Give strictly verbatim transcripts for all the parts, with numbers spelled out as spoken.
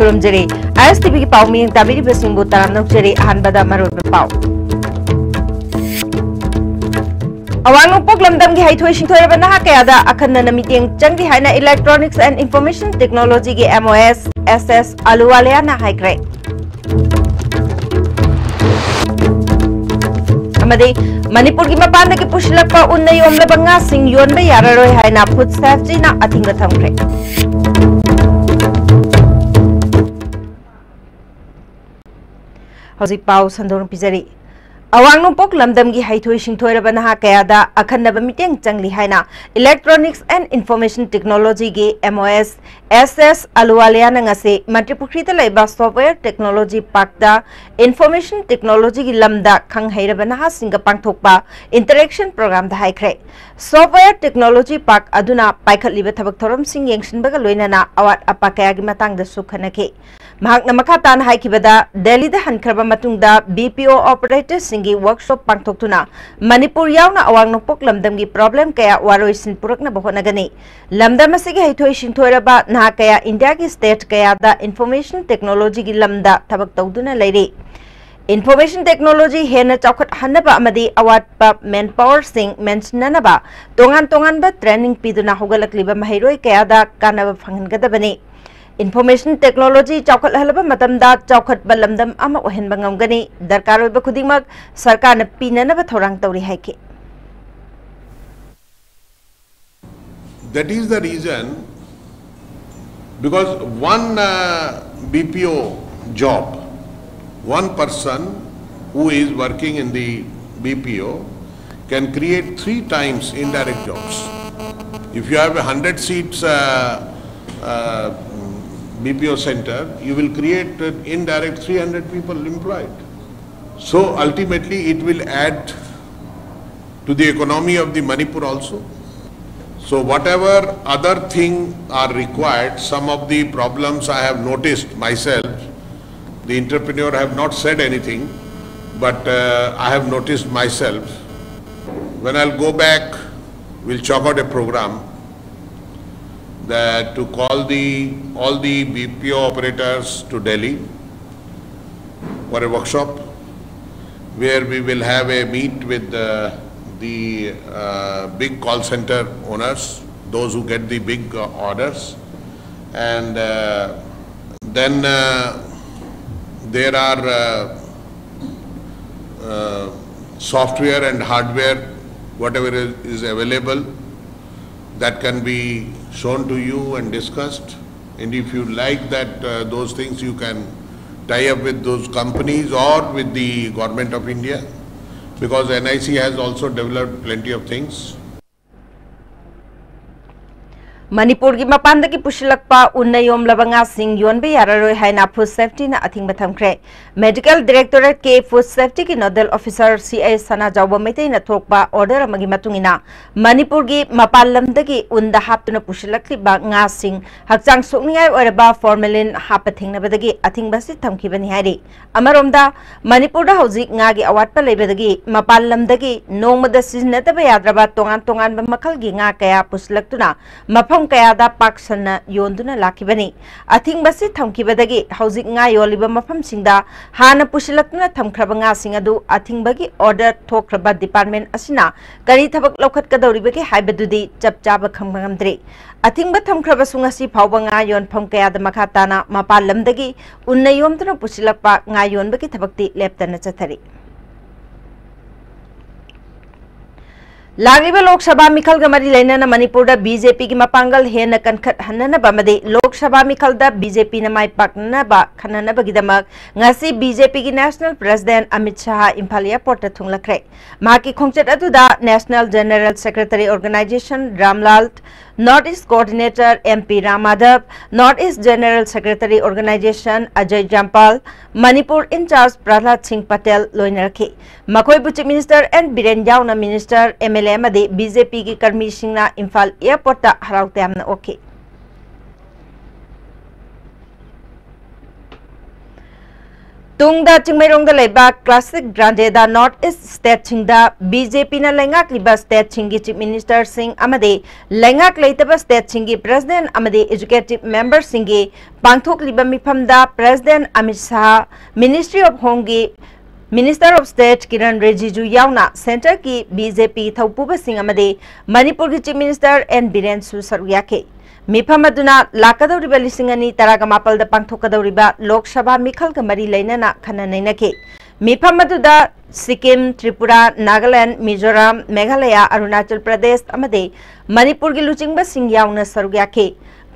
ꯈꯨꯔꯨꯝꯖꯔꯤ꯫ ISTVꯒꯤ ꯄꯥꯎ ꯃꯤꯠꯌꯦꯡ ꯇꯥꯕꯤꯔꯤꯕꯁꯤꯡꯕꯨ ꯇꯔꯥꯝꯅ ꯑꯣꯛꯆꯔꯤ꯫ ꯑꯍꯥꯟꯕꯗ ꯃꯔꯨꯑꯣꯏꯕ ꯄꯥꯎ꯫ ꯑꯋꯥꯡ ꯅꯣꯡꯄꯣꯛ ꯂꯝꯗꯝꯒꯤ ꯍꯩꯊꯣꯏ ꯁꯤꯡꯊꯣꯏꯔꯕ ꯅꯍꯥ ꯀꯌꯥꯗ ꯑꯈꯟꯅꯅ ꯃꯤꯠꯌꯦꯡ ꯆꯪꯂꯤ ꯍꯥꯏꯅ Electronics and Information Technologyꯒꯤ MOS SS ꯑꯂꯨꯋꯥꯂꯤꯌꯥꯅ ꯍꯥꯏꯈ꯭ꯔꯦ꯫ ꯑꯃꯗꯤ ꯃꯅꯤꯄꯨꯔꯒꯤ ꯃꯄꯥꯟꯗꯒꯤ ꯄꯨꯁꯤꯜꯂꯛꯄ ꯎꯟꯅ ꯌꯣꯝꯂꯕ ꯉꯥꯁꯤꯡ ꯌꯣꯟꯕ ꯌꯥꯔꯔꯣꯏ ꯍꯥꯏꯅ Food Safetyꯅ ꯑꯊꯤꯡꯕ ꯊꯝꯈ꯭ꯔꯦ꯫ ꯍꯧꯖꯤꯛ ꯄꯥꯎ ꯁꯟꯗꯣꯛꯅ ꯄꯤꯖꯔꯤ꯫ ꯑꯋꯥꯡ ꯅꯣꯡꯄꯣꯛ ꯂꯝꯗꯝꯒꯤ ꯍꯩꯊꯣꯏ ꯁꯤꯡꯊꯣꯏꯔꯕ ꯅꯍꯥ ꯀꯌꯥꯗ ꯑꯈꯟꯅꯕ ꯃꯤꯠꯌꯦꯡ ꯆꯪꯂꯤ ꯍꯥꯏꯅ Electronics and Information Technologyꯒꯤ MOS SS ꯑꯂꯨꯋꯥꯂꯤꯌꯥꯅ ꯉꯁꯤ ꯃꯟꯇ꯭ꯔꯤꯄꯨꯈ꯭ꯔꯤꯗ ꯂꯩꯕ Software Technology Parkꯇ Information Technologyꯒꯤ ꯂꯝꯗ ꯈꯪ ꯍꯩꯔꯕ ꯅꯍꯥꯁꯤꯡꯒ ꯄꯥꯡꯊꯣꯛꯄ interaction programꯗ ꯍꯥꯏꯈ꯭ꯔꯦ꯫ Software Technology Park ꯑꯗꯨꯅ ꯄꯥꯏꯈꯠꯂꯤꯕ ꯊꯕꯛ ꯊꯧꯔꯝꯁꯤꯡ ꯌꯦꯡꯁꯤꯟꯕꯒ ꯂꯣꯏꯅꯅ ꯑꯋꯥꯠ ꯑꯄꯥ ꯀꯌꯥꯒꯤ ꯃꯇꯥꯡꯗꯁꯨ ꯈꯟꯅꯈꯤ꯫ ꯃꯍꯥꯛꯅ ꯃꯈꯥ ꯇꯥꯅ ꯍꯥꯏꯈꯤꯕꯗ, ꯗꯦꯜꯂꯤꯗ ꯍꯟꯈ꯭ꯔꯕ ꯃꯇꯨꯡꯗ BPO operatorꯁꯤꯡꯒꯤ workshop ꯄꯥꯡꯊꯣꯛꯇꯨꯅ ꯃꯅꯤꯄꯨꯔ ꯌꯥꯎꯅ ꯑꯋꯥꯡ ꯅꯣꯡꯄꯣꯛ ꯂꯝꯗꯝꯒꯤ problem ꯀꯌꯥ ꯋꯥꯔꯣꯏꯁꯤꯟ ꯄꯨꯔꯛꯅꯕ ꯍꯣꯠꯅꯒꯅꯤ꯫ ꯂꯝꯗꯝ ꯑꯁꯤꯒꯤ ꯍꯩꯊꯣꯏ ꯁꯤꯡꯊꯣꯏꯔꯕ ꯅꯍꯥ ꯀꯌꯥ ꯏꯟꯗꯤꯌꯥꯒꯤ state ꯀꯌꯥꯗ Information Technologyꯒꯤ ꯂꯝꯗ ꯊꯕꯛ ꯇꯧꯗꯨꯅ ꯂꯩꯔꯤ꯫ Information Technology ꯍꯦꯟꯅ ꯆꯥꯎꯈꯠꯍꯟꯅꯕ ꯑꯃꯗꯤ ꯑꯋꯥꯠꯄ manpowerꯁꯤꯡ ꯃꯦꯟꯁꯤꯟꯅꯅꯕ ꯇꯣꯉꯥꯟ ꯇꯣꯉꯥꯟꯕ training ꯄꯤꯗꯨꯅ ꯍꯧꯒꯠꯂꯛꯂꯤꯕ ꯃꯍꯩꯔꯣꯏ ꯀꯌꯥꯗ ꯀꯥꯟꯅꯕ ꯐꯪꯍꯟꯒꯗꯕꯅꯤ꯫ Information Technology ꯆꯥꯎꯈꯠꯍꯜꯂꯕ ꯃꯇꯝꯗ ꯆꯥꯎꯈꯠꯄ ꯂꯝꯗꯝ ꯑꯃ ꯑꯣꯏꯍꯟꯕ ꯉꯝꯒꯅꯤ꯫ ꯗꯔꯀꯥꯔ ꯑꯣꯏꯕ ꯈꯨꯗꯤꯡꯃꯛ ꯁꯔꯀꯥꯔꯅ ꯄꯤꯅꯅꯕ ꯊꯧꯔꯥꯡ ꯇꯧꯔꯤ ꯍꯥꯏꯈꯤ꯫ That is the reason, because one uh, BPO job, one person who is working in the BPO can create three times indirect jobs. If you have a hundred seats uh, uh, BPO center, you will create uh, indirect three hundred people employed. So ultimately, it will add to the economy of the Manipur also. So whatever other thing are required, some of the problems I have noticed myself, the entrepreneur have not said anything, but uh, I have noticed myself. When I'll go back, we'll chalk out a program. uh, to call the all the B P O operators to Delhi for a workshop where we will have a meet with the, the uh, big call center owners, those who get the big uh, orders, and uh, then uh, there are uh, uh, software and hardware, whatever is, is available, that can be shown to you and discussed. And if you like that, uh, those things, you can tie up with those companies or with the Government of India, because N I C has also developed plenty of things. ꯃꯅꯤꯄꯨꯔꯒꯤ ꯃꯄꯥꯟꯗꯒꯤ ꯄꯨꯁꯤꯜꯂꯛꯄ ꯎꯟꯅ ꯌꯣꯝꯂꯕ ꯉꯥꯁꯤꯡ ꯌꯣꯟꯕ ꯌꯥꯔꯔꯣꯏ ꯍꯥꯏꯅ food ꯁꯦꯐꯇꯤꯅ ꯑꯊꯤꯡꯕ ꯊꯝꯈ꯭ꯔꯦ꯫ ꯃꯦꯗꯤꯀꯦꯜ ꯗꯤꯔꯦꯛꯇꯣꯔꯦꯠꯀꯤ ꯐꯨꯗ ꯁꯦꯐꯇꯤꯒꯤ ꯅꯣꯗꯦꯜ ꯑꯣꯐꯤꯁꯥꯔ ꯁꯤ ꯑꯥꯏ ꯁꯅꯥꯖꯥꯎꯕ ꯃꯩꯇꯩꯅ ꯊꯣꯛꯄ ꯑꯣꯔꯗꯔ ꯑꯃꯒꯤ ꯃꯇꯨꯡ ꯏꯟꯅ, ꯃꯅꯤꯄꯨꯔꯒꯤ ꯃꯄꯥꯟ ꯂꯝꯗꯒꯤ ꯎꯟꯗ ꯍꯥꯞꯇꯨꯅ ꯄꯨꯁꯤꯜꯂꯛꯂꯤꯕ ꯉꯥꯁꯤꯡ ꯍꯛꯆꯥꯡ ꯁꯣꯛꯅꯤꯡꯉꯥꯏ ꯑꯣꯏꯔꯕ ꯐꯣꯔꯃꯦꯂꯤꯟ ꯍꯥꯞꯄ ꯊꯦꯡꯅꯕꯗꯒꯤ ꯑꯊꯤꯡꯕ ꯑꯁꯤ ꯊꯝꯈꯤꯕꯅꯤ ꯍꯥꯏꯔꯤ꯫ ꯑꯃꯔꯣꯝꯗ, ꯃꯅꯤꯄꯨꯔꯗ ꯍꯧꯖꯤꯛ ꯉꯥꯒꯤ ꯑꯋꯥꯠꯄ ꯂꯩꯕꯗꯒꯤ ꯃꯄꯥꯟ ꯂꯝꯗꯒꯤ ꯅꯣꯡꯃꯗ ꯁꯤꯖꯤꯟꯅꯗꯕ ꯌꯥꯗ꯭ꯔꯕ ꯇꯣꯉꯥꯟ ꯇꯣꯉꯥꯟꯕ ꯃꯈꯜꯒꯤ ꯉꯥ ꯀꯌꯥ ꯄꯨꯁꯤꯜꯂꯛꯇꯨꯅ ꯃꯐꯝ ꯀꯌꯥꯗ ꯄꯥꯛ ꯁꯟꯅ ꯌꯣꯟꯗꯨꯅ ꯂꯥꯛꯈꯤꯕꯅꯤ꯫ ꯑꯊꯤꯡꯕꯁꯤ ꯊꯝꯈꯤꯕꯗꯒꯤ ꯍꯧꯖꯤꯛ ꯉꯥ ꯌꯣꯜꯂꯤꯕ ꯃꯐꯝꯁꯤꯡꯗ ꯍꯥꯟꯅ ꯄꯨꯁꯤꯜꯂꯛꯇꯨꯅ ꯊꯝꯈ꯭ꯔꯕ ꯉꯥꯁꯤꯡ ꯑꯗꯨ ꯑꯊꯤꯡꯕꯒꯤ ꯑꯣꯔꯗꯔ ꯊꯣꯛꯈ꯭ꯔꯕ ꯗꯤꯄꯥꯔꯠꯃꯦꯟ ꯑꯁꯤꯅ ꯀꯔꯤ ꯊꯕꯛ ꯂꯧꯈꯠꯀꯗꯧꯔꯤꯕꯒꯦ ꯍꯥꯏꯕꯗꯨꯗꯤ ꯆꯞ ꯆꯥꯕ ꯈꯪꯕ ꯉꯝꯗ꯭ꯔꯤ꯫ ꯑꯊꯤꯡꯕ ꯊꯝꯈ꯭ꯔꯕꯁꯨ ꯉꯁꯤ ꯐꯥꯎꯕ ꯉꯥ ꯌꯣꯟꯐꯝ ꯀꯌꯥꯗ ꯃꯈꯥ ꯇꯥꯅ ꯃꯄꯥꯟ ꯂꯝꯗꯒꯤ ꯎꯟꯅ ꯌꯣꯝꯗꯨꯅ ꯄꯨꯁꯤꯜꯂꯛꯄ ꯉꯥ ꯌꯣꯟꯕꯒꯤ ꯊꯕꯛꯇꯤ ꯂꯦꯞꯇꯅ ꯆꯠꯊꯔꯤ꯫ ꯂꯥꯛꯂꯤꯕ ꯂꯣꯛ ꯁꯚꯥ ꯃꯤꯈꯜꯒ ꯃꯔꯤ ꯂꯩꯅꯅ ꯃꯅꯤꯄꯨꯔꯗ ꯕꯤ ꯖꯦ ꯄꯤꯒꯤ ꯃꯄꯥꯡꯒꯜ ꯍꯦꯟꯅ ꯀꯟꯈꯠꯍꯟꯅꯅꯕ ꯑꯃꯗꯤ ꯂꯣꯛ ꯁꯚꯥ ꯃꯤꯈꯜꯗ ꯕꯤ ꯖꯦ ꯄꯤꯅ ꯃꯥꯏ ꯄꯥꯛꯅꯅꯕ ꯈꯟꯅꯅꯕꯒꯤꯗꯃꯛ ꯉꯁꯤ ꯕꯤ ꯖꯦ ꯄꯤꯒꯤ ꯅꯦꯁꯅꯦꯜ ꯄ꯭ꯔꯦꯁꯤꯗꯦꯟꯠ ꯑꯃꯤꯠ ꯁꯥꯍ ꯏꯝꯐꯥꯜ ꯑꯦꯌꯔꯄꯣꯔꯠꯇ ꯊꯨꯡꯂꯛꯈ꯭ꯔꯦ꯫ ꯃꯍꯥꯛꯀꯤ ꯈꯣꯡꯆꯠ ꯑꯗꯨꯗ national general secretary organisation Ramlal, north east coordinator M P Ram Madhav, north east general secretary organisation Ajay Jamwal, Manipur in charge Prahlad Singh Patel ꯂꯣꯏꯅꯔꯛꯈꯤ꯫ ꯃꯈꯣꯏꯕꯨ ꯆꯤꯐ ꯃꯤꯅꯤꯁꯇꯔ ꯑꯦꯟ ꯕꯤꯔꯦꯟ ꯌꯥꯎꯅ ꯃꯤꯅꯤꯁꯇꯔ, ꯑꯦꯝ ꯑꯦꯜ ꯑꯦ ꯑꯃꯗꯤ ꯕꯤ ꯖꯦ ꯄꯤꯒꯤ ꯀꯔꯃꯤꯁꯤꯡꯅ ꯏꯝꯐꯥꯜ ꯑꯦꯌꯔꯄꯣꯔꯠꯇ ꯍꯔꯥꯎ ꯇꯌꯥꯝꯅ ꯑꯣꯛꯈꯤ꯫ ꯇꯨꯡꯗ ꯆꯤꯡꯃꯩꯔꯣꯡꯗ ꯂꯩꯕ ꯀ꯭ꯂꯥꯁꯤꯛ ꯒ꯭ꯔꯥꯟꯗꯦꯗ ꯅꯣꯔꯠ ꯏꯁ ꯁ꯭ꯇꯦꯠꯁꯤꯡꯗ ꯕꯤ ꯖꯦ ꯄꯤꯅ ꯂꯩꯉꯥꯛꯂꯤꯕ ꯁ꯭ꯇꯦꯠꯁꯤꯡꯒꯤ ꯆꯤꯐ ꯃꯤꯅꯤꯁꯇꯔꯁꯤꯡ ꯑꯃꯗꯤ ꯂꯩꯉꯥꯛ ꯂꯩꯇꯕ ꯁ꯭ꯇꯦꯠꯁꯤꯡꯒꯤ ꯄ꯭ꯔꯦꯁꯤꯗꯦꯟꯠ ꯑꯃꯗꯤ ꯑꯦꯛꯖꯤꯀ꯭ꯌꯨꯇꯤꯚ ꯃꯦꯝꯕꯔꯁꯤꯡꯒꯤ ꯄꯥꯡꯊꯣꯛꯂꯤꯕ ꯃꯤꯐꯝꯗ president Amit Shah, ministry of ꯍꯣꯝꯒꯤ minister of state Kiren Rijiju ꯌꯥꯎꯅ ꯁꯦꯟꯇꯔꯒꯤ ꯕꯤ ꯖꯦ ꯄꯤ ꯊꯧꯄꯨꯕꯁꯤꯡ ꯑꯃꯗꯤ ꯃꯅꯤꯄꯨꯔꯒꯤ ꯆꯤꯐ ꯃꯤꯅꯤꯁꯇꯔ ꯑꯦꯟ ꯕꯤꯔꯦꯟꯁꯨ ꯁꯔꯨꯛ ꯌꯥꯈꯤ꯫ ꯃꯤꯐꯝ ꯑꯗꯨꯅ ꯂꯥꯛꯀꯗꯧꯔꯤꯕ ꯂꯤꯁꯤꯡ ꯑꯅꯤ ꯇꯔꯥꯒ ꯃꯥꯄꯜꯗ ꯄꯥꯡꯊꯣꯛꯀꯗꯧꯔꯤꯕ ꯂꯣꯛ ꯁꯚꯥ ꯃꯤꯈꯜꯒ ꯃꯔꯤ ꯂꯩꯅꯅ ꯈꯟꯅ ꯅꯩꯅꯈꯤ꯫ ꯃꯤꯐꯝ ꯑꯗꯨꯗ ꯁꯤꯛꯀꯤꯝ, ꯇ꯭ꯔꯤꯄꯨꯔꯥ, ꯅꯥꯒꯥꯂꯦꯟꯗ, ꯃꯤꯖꯣꯔꯥꯝ, ꯃꯦꯘꯥꯂꯌꯥ, ꯑꯔꯨꯅꯥꯆꯜ ꯄ꯭ꯔꯗꯦꯁ ꯑꯃꯗꯤ ꯃꯅꯤꯄꯨꯔꯒꯤ ꯂꯨꯆꯤꯡꯕꯁꯤꯡ ꯌꯥꯎꯅ ꯁꯔꯨꯛ ꯌꯥꯈꯤ꯫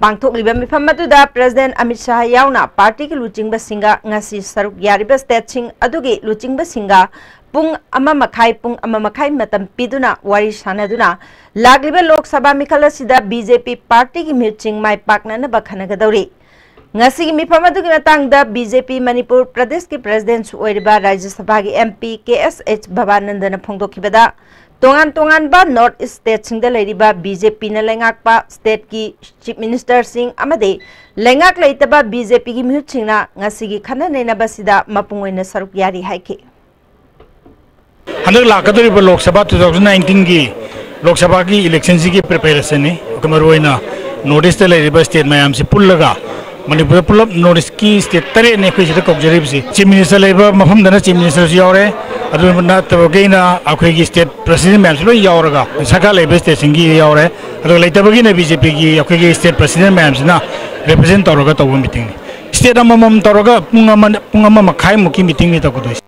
ꯄꯥꯡꯊꯣꯛꯂꯤꯕ ꯃꯤꯐꯝ ꯑꯗꯨꯗ ꯄ꯭ꯔꯦꯁꯤꯗꯦꯟꯠ ꯑꯃꯤꯠ ꯁꯥꯍ ꯌꯥꯎꯅ ꯄꯥꯔꯇꯤꯒꯤ ꯂꯨꯆꯤꯡꯕꯁꯤꯡꯒ ꯉꯁꯤ ꯁꯔꯨꯛ ꯌꯥꯔꯤꯕ ꯁ꯭ꯇꯦꯠꯁꯤꯡ ꯑꯗꯨꯒꯤ ꯂꯨꯆꯤꯡꯕꯁꯤꯡꯒ ꯄꯨꯡ ꯑꯃ ꯃꯈꯥꯏ, ꯄꯨꯡ ꯑꯃ ꯃꯈꯥꯏ ꯃꯇꯝ ꯄꯤꯗꯨꯅ ꯋꯥꯔꯤ ꯁꯥꯟꯅꯗꯨꯅ ꯂꯥꯛꯂꯤꯕ ꯂꯣꯛ ꯁꯚꯥ ꯃꯤꯈꯜ ꯑꯁꯤꯗ ꯕꯤ ꯖꯦ ꯄꯤ ꯄꯥꯔꯇꯤꯒꯤ ꯃꯤꯍꯨꯠꯁꯤꯡ ꯃꯥꯏ ꯄꯥꯛꯅꯅꯕ ꯈꯟꯅꯒꯗꯧꯔꯤ꯫ ꯉꯁꯤꯒꯤ ꯃꯤꯐꯝ ꯑꯗꯨꯒꯤ ꯃꯇꯥꯡꯗ ꯕꯤ ꯖꯦ ꯄꯤ ꯃꯅꯤꯄꯨꯔ ꯄ꯭ꯔꯗꯦꯁꯀꯤ ꯄ꯭ꯔꯦꯁꯤꯗꯦꯟꯠꯁꯨ ꯑꯣꯏꯔꯤꯕ ꯔꯥꯖ꯭ꯌ ꯁꯚꯥꯒꯤ ꯑꯦꯝ ꯄꯤ ꯀꯦ ꯑꯦꯁ ꯑꯩꯆ ꯚꯕꯥꯅꯟꯗꯅ ꯐꯣꯡꯗꯣꯛꯈꯤꯕꯗ, ꯇꯣꯉꯥꯟ ꯇꯣꯉꯥꯟꯕ ꯅꯣꯔꯠ ꯏꯁ ꯁ꯭ꯇꯦꯠꯁꯤꯡꯗ ꯂꯩꯔꯤꯕ ꯕꯤ ꯖꯦ ꯄꯤꯅ ꯂꯩꯉꯥꯛꯄ ꯁ꯭ꯇꯦꯠꯀꯤ ꯆꯤꯐ ꯃꯤꯅꯤꯁꯇꯔꯁꯤꯡ ꯑꯃꯗꯤ ꯂꯩꯉꯥꯛ ꯂꯩꯇꯕ ꯕꯤ ꯖꯦ ꯄꯤꯒꯤ ꯃꯤꯍꯨꯠꯁꯤꯡꯅ ꯉꯁꯤꯒꯤ ꯈꯟꯅ ꯅꯩꯅꯕꯁꯤꯗ ꯃꯄꯨꯡ ꯑꯣꯏꯅ ꯁꯔꯨꯛ ꯌꯥꯔꯤ ꯍꯥꯏꯈꯤ꯫ ꯍꯟꯗꯛ ꯂꯥꯛꯀꯗꯧꯔꯤꯕ ꯂꯣꯛ ꯁꯚꯥ ꯇꯨ ꯊꯥꯎꯖꯟ ꯅꯥꯏꯟꯇꯤꯟꯒꯤ ꯂꯣꯛ ꯁꯚꯥꯒꯤ ꯏꯂꯦꯛꯁꯟꯁꯤꯒꯤ ꯄ꯭ꯔꯤꯄꯦꯔꯦꯁꯟꯅꯤ꯫ ꯃꯔꯨꯑꯣꯏꯅ ꯅꯣꯔꯠ ꯏꯁꯇ ꯂꯩꯔꯤꯕ ꯁ꯭ꯇꯦꯠ ꯃꯌꯥꯝꯁꯤ ꯄꯨꯜꯂꯒ ꯃꯅꯤꯄꯨꯔꯗ ꯄꯨꯂꯞ ꯅꯣꯔꯠ ꯏꯁꯀꯤ ꯁ꯭ꯇꯦꯠ ꯇꯔꯦꯠꯅꯤ ꯑꯩꯈꯣꯏ ꯁꯤꯗ ꯀꯧꯖꯔꯤꯕꯁꯤ꯫ ꯆꯤꯐ ꯃꯤꯅꯤꯁꯇꯔ ꯂꯩꯕ ꯃꯐꯝꯗꯅ ꯆꯤꯐ ꯃꯤꯅꯤꯁꯇꯔꯁꯨ ꯌꯥꯎꯔꯦ, ꯑꯗꯨ ꯅꯠꯇꯕꯈꯩꯅ ꯑꯩꯈꯣꯏꯒꯤ ꯁ꯭ꯇꯦꯠ ꯄ꯭ꯔꯁꯤꯗꯦꯟꯠ ꯃꯌꯥꯝꯁꯨ ꯂꯣꯏ ꯌꯥꯎꯔꯒ, ꯁꯔꯀꯥꯔ ꯂꯩꯕ ꯁ꯭ꯇꯦꯠꯁꯤꯡꯒꯤ ꯌꯥꯎꯔꯦ, ꯑꯗꯨꯒ ꯂꯩꯇꯕꯒꯤꯅ ꯕꯤ ꯖꯦ ꯄꯤꯒꯤ ꯑꯩꯈꯣꯏꯒꯤ ꯁ꯭ꯇꯦꯠ ꯄ꯭ꯔꯁꯤꯗꯦꯟꯠ ꯃꯌꯥꯝꯁꯤꯅ ꯔꯤꯄ꯭ꯔꯖꯦꯟꯠ ꯇꯧꯔꯒ ꯇꯧꯕ ꯃꯤꯇꯤꯡꯅꯤ꯫ ꯁ꯭ꯇꯦꯠ ꯑꯃꯃꯝ ꯇꯧꯔꯒ ꯄꯨꯡ ꯑꯃ, ꯄꯨꯡ ꯑꯃ ꯃꯈꯥꯏꯃꯨꯛꯀꯤ ꯃꯤꯇꯤꯡꯅꯤ ꯇꯧꯒꯗꯣꯏꯁꯦ꯫